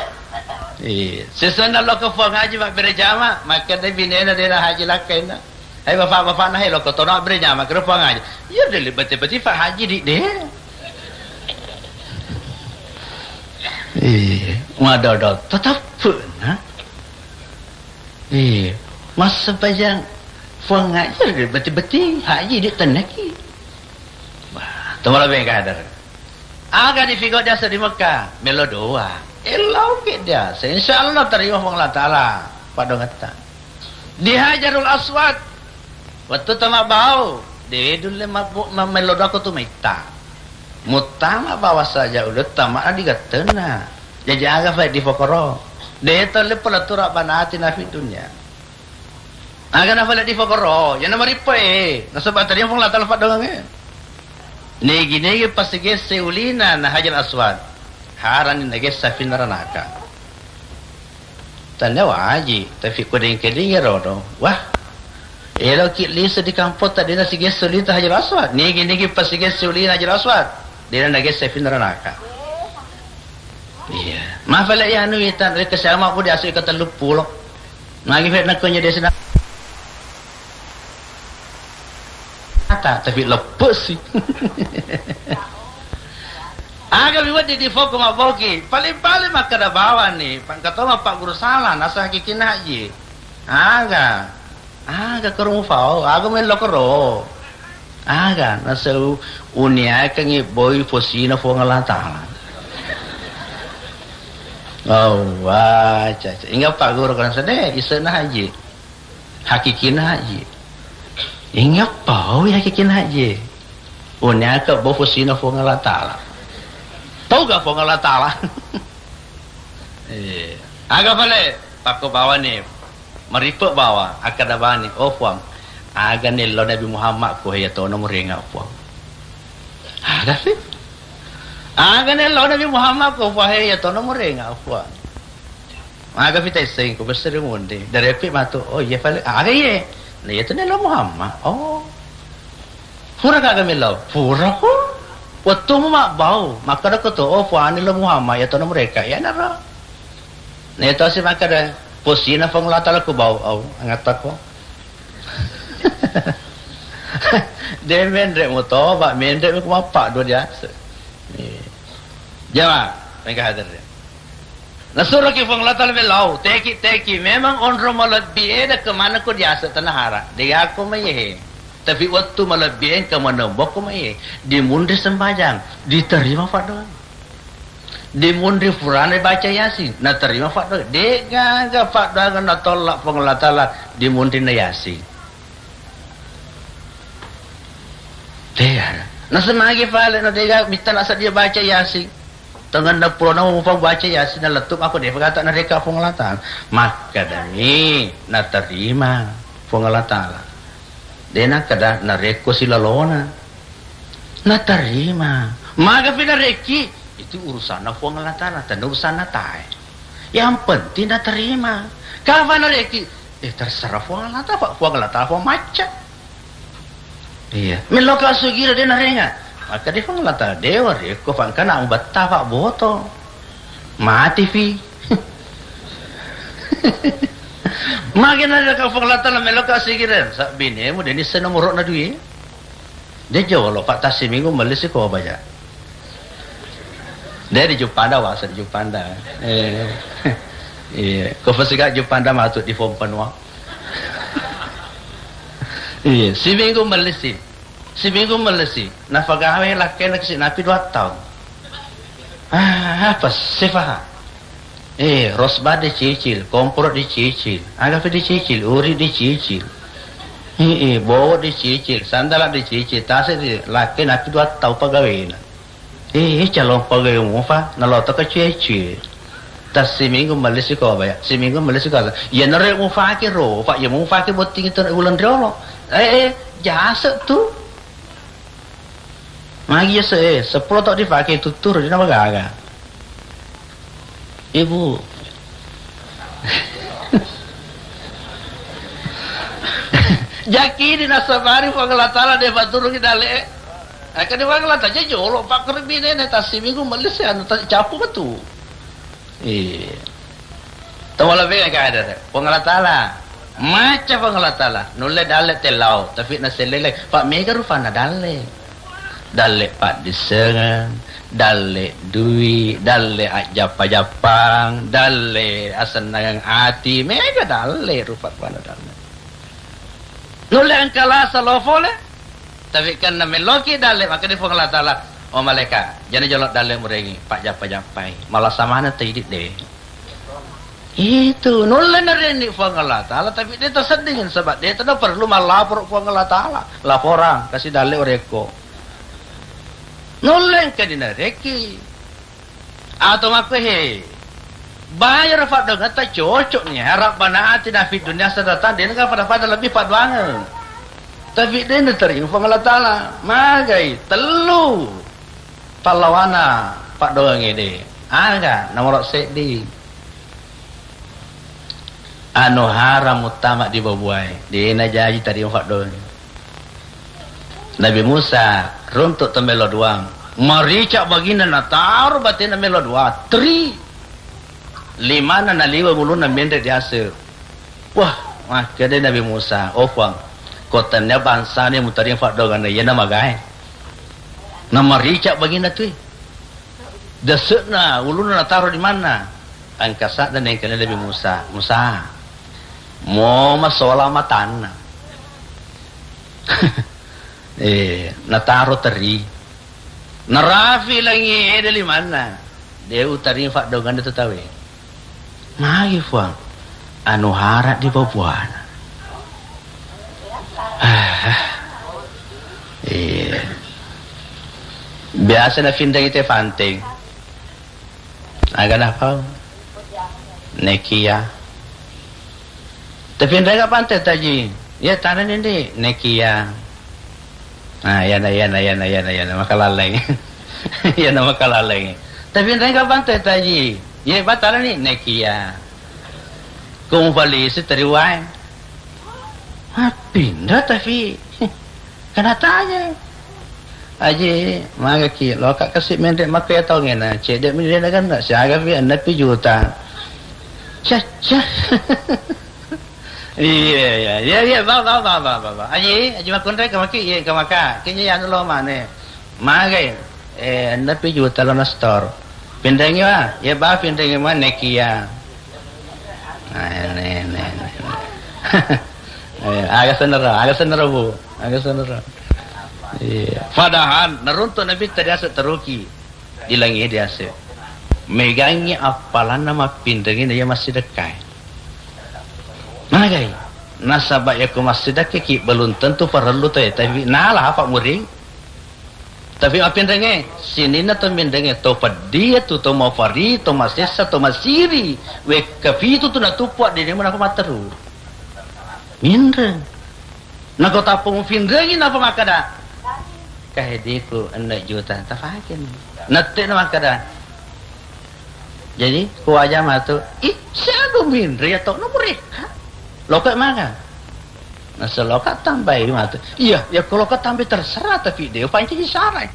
Iya. Sisenna lokka puang haji mabbere jama, makkeda binena dena haji lakkainna. Hai bapak-bapakna, hai lokko tono mabbere jama kero puang haji. Iya deli bete-bete pak haji di de. Iya. Madodo tetep na. Iya, massempajang puang haji, beti-beti haji di tennaki. Wah, tomala bengkadar. Aga di figo diase di Mekah, melo doa. Ellau ke diase, insya Allah terima Puang Allah Ta'ala. Padongetta. Di Hajarul Aswad, waktu tama bau, De' dulle mabbu-, ma-, mello doko tu maitta. Muttama bawang saja ulutta, ma' digettenna. Jaji aga fale difokoro. De' tolle pole tu rabbana atina fid dunya. Aga na fale difokoro, yana marippe. Nasaba tadi Puang Allah Taala paddoangnge. Nigi-nigi pasigesse ulina na Hajar Aswad. Harani nagessa fi naranaka. Tania waji, tapi ko dengke-dengke rodo. Wah, eloki lise di kampotta de' nasigesse ulita Hajar Aswad. Nigi-nigi pasigesse ulina Hajar Aswad, de' nagessa fi naranaka. Iya. Ma fale ya anu witan, reke sama pun diasu ika telluppulo. Magi fe nakko nyedesina. Ata, tapi leppe' si. Aga mi wedding difoko mabboki. Paling-paling makkeda bawang ni. Pangkatonga Pak Guru salah, nasa hakikinna haji. Aga. Aga karo mufao, aga mello karo. Aga, nasau uniakangi boi fosina Puang Allah Taala. Oh, wah, caca. Inga Pak Guru kan sede, isena haji. Hakikina haji. Inga pau hakikina haji. Uniaka bo fosina Puang Allah Taala. Tau ga Puang Allah Taala? Eh, aga fale, pakko bawani. Maripe' bawang, akkeda bawang ni, "Oh Puang, aga nello Nabi Muhammad ko, iya tono murenga Puang." Aga fi? Aga nello Nabi Muhammad ko, Puang, iya tono murenga Puang. Aga fi taisseng ko besere munde. Dari epi matu, "Oh iya fale, aga iye." Nah, iya tu nello Muhammad. Oh. Pura gaga mellau? Pura ko. Wettumu mabbau, makkeda ko to, "Oh, Puang, nello Muhammad, iya tono mereka." Iyanaro. Nah, itu si makkeda, posina Puang Allah Taala ku bau, au, angatta ko. De' menre' mutoba, menre' mi ku mappa' dua diase. Iya. Jama, mereka hadir. Nasuroki Puang Allah Taala mellau, teki, teki. Memang onro malebbi e de' kemana ko diase tanah hara. Dega ko mai he. Tapi wettu malebbi e engka manembok ko mai he. Dimunri sembajang, diterima paddoang. Dimunri purana baca Yasin, naterima paddoang. De'gaga paddoang natolla Puang Allah Taala dimunri na Yasin. De'gaga. Nasemagi pale na dega mitta na sedia baca Yasin. Tengenna pulo na mupa baca Yasin na lettu' mako de' pagata nareka Puang Allah Taala. Makkedami naterima Puang Allah Taala. De' nakkeda narekko silalona. Naterima. Magapi narekki? Itu urusanna Puang Allah Taala, tenna urusanna tae. Yang penting naterima. Kapan narekki? Eh, terserah Puang Allah Taala, Puang Allah Taala, Puang macca. Iya. Meloka sugira de' narenga. Maka de' Puang Allah Taala, dewa rekko pangkana ubatta Pak Boto. Mati fi. Magi na ka Puang Allah Taala meloka sugira, sa binemu de' nisse nomorona dui. De' jolo, Pak, tassiminggu melli sikoba ja. De' di Jupanda, wasa di Jupanda. Eh. Iya, ko pasiga Jupanda matu di Pompanua. Iya, siminggu mellisi. Siminggu mellisi. Napagawe lakkena kasi napi dua taung. Ah, apa sifaha? Eh, rosba dicicil, kompor dicicil, agapi dicicil, uri dicicil. Eh, eh, bowo dicicil, sandala dicicil, tase di lakke napi dua taung pagawena. Eh, calon pegawai mufa, naloto ke cie-cie. Tas siminggu melli sikoba ya, siminggu melli sikoba. Ya nere mufake ro, Pak, ya mufake botting itu uleng riolo. Eh, eh, jase tu. Magi ya se, eh, sepuluh tak dipake tutur, dia nama gaga. Ibu. Jaki di nasabari Puang Allah Taala de' paturungi dale. Aka di Puang Allah Taala jolo pakkerbine ne tassiminggu melli si anu ta-, capu metu. Iya. Tawala bega ka ada. Puang Allah Taala. Macca Puang Allah Taala. Nulle dalle tellau, tapi nasellele. Pak mega rupanna dalle. Dalle paddissengeng, dalle dui, dalle ajjappa-jappang, dalle asennangeng ati, mega dalle rupa-rupanna dalle. Nulle engka lasa lo fole, tapi kenna meloki dalle, maka di Puang Allah Taala, "Oh malaika, jana jolo dalle murengi, pajjappa-jappai, malasa maneng to idi de." Itu, nulle narenni Puang Allah Ta'ala, tapi de' tasedding, saba' de' tena perlu mallaporo Puang Allah Ta'ala. Laporang, kasi dalle orekko. Nulle engka dinarekki. Atau makko he, bayar paddoangetta cocok ni, Rabbana atina fid dunya hasanatan, de' nengka pada-pada lebbi paddoangeng. Tapi de' naterima Puang Allah Ta'ala. Magai, tellu. Pallawana paddoangeng ede. Aga, nomoro seddi. Anu haram muttama dibabuai, de' najaji tarima paddoangeng. Nabi Musa runtu' to melo duang. Marica' baginna nataro batena melo duang. Tri. Limanna naliweng ulunna menre' diase'. Wah, makkeda Nabi Musa, "Oh Puang, ko tennia bangsana mutarima paddoangenna iyana magae." Namarica' baginna tui. Dase'na ulunna nataro di manna. Engka sadda nengkana Nabi Musa, "Musa, mo masola matanna." Eh, nataro teri. Narafi langi ede limanna. De' utarima paddoangenna tu tauwe. Magi Puang, anu hara' dibabuana. Ah, iya. Biasa nafinrengi te panteng. Aga napau? Nekia. Tafinrengi panteng taji. Iya, tana nindi. Nekia. Ah, iyana, iyana, iyana, iyana, iyana, makalaleng. Iyana makalaleng. Tafinrengi panteng taji. Iya, batalani nekia. Ko mupalisi teri wae. Mapinda tapi. Kana tanya. Aji, magaki, loka kasi menre' makko iya tongena, cedde' mi de' naganna, siagapi enneng pi juta. Cacca. Iya, iya, iya, iya, ba, ba, ba, ba, ba, ba. Aji, aji makkunrai ka maki, iya, ka maka. Kenya ya anu lo mane. Magai, eh, enneng pi juta lo na store. Pinrengi wa, iya ba pinrengi ma nekia. Nah, ne, ne, ne. Eh, aga senero, aga senero, Bu. Aga senero. Iya. Padahal naruntu' Nabitta diase' teruki. Di langi diase'. Megangi appalanna mappinrengi na iya massidekkae. Magai. Nasaba' iyako massidekkae ki belum tentu parellu to ya, tapi nala apa muring. Tapi mappinrengnge, sininna to minrengnge, to peddi tu, to mafari, to masessa, to masiri. Wekka pitu tu natuppu addinemu napa matteru. Minreng. Nako tappa mufinrengi napa makkada? Kahedeku enneng juta, tafakeni. Nette na makkada. Jadi, ku waja matu, "Ih, siaga minreng ya to, nomor eka." Loka maga. Nasa loka tambai matu. Iya, ya kalau ka tambai terserah, tapi de' upancaji sarai.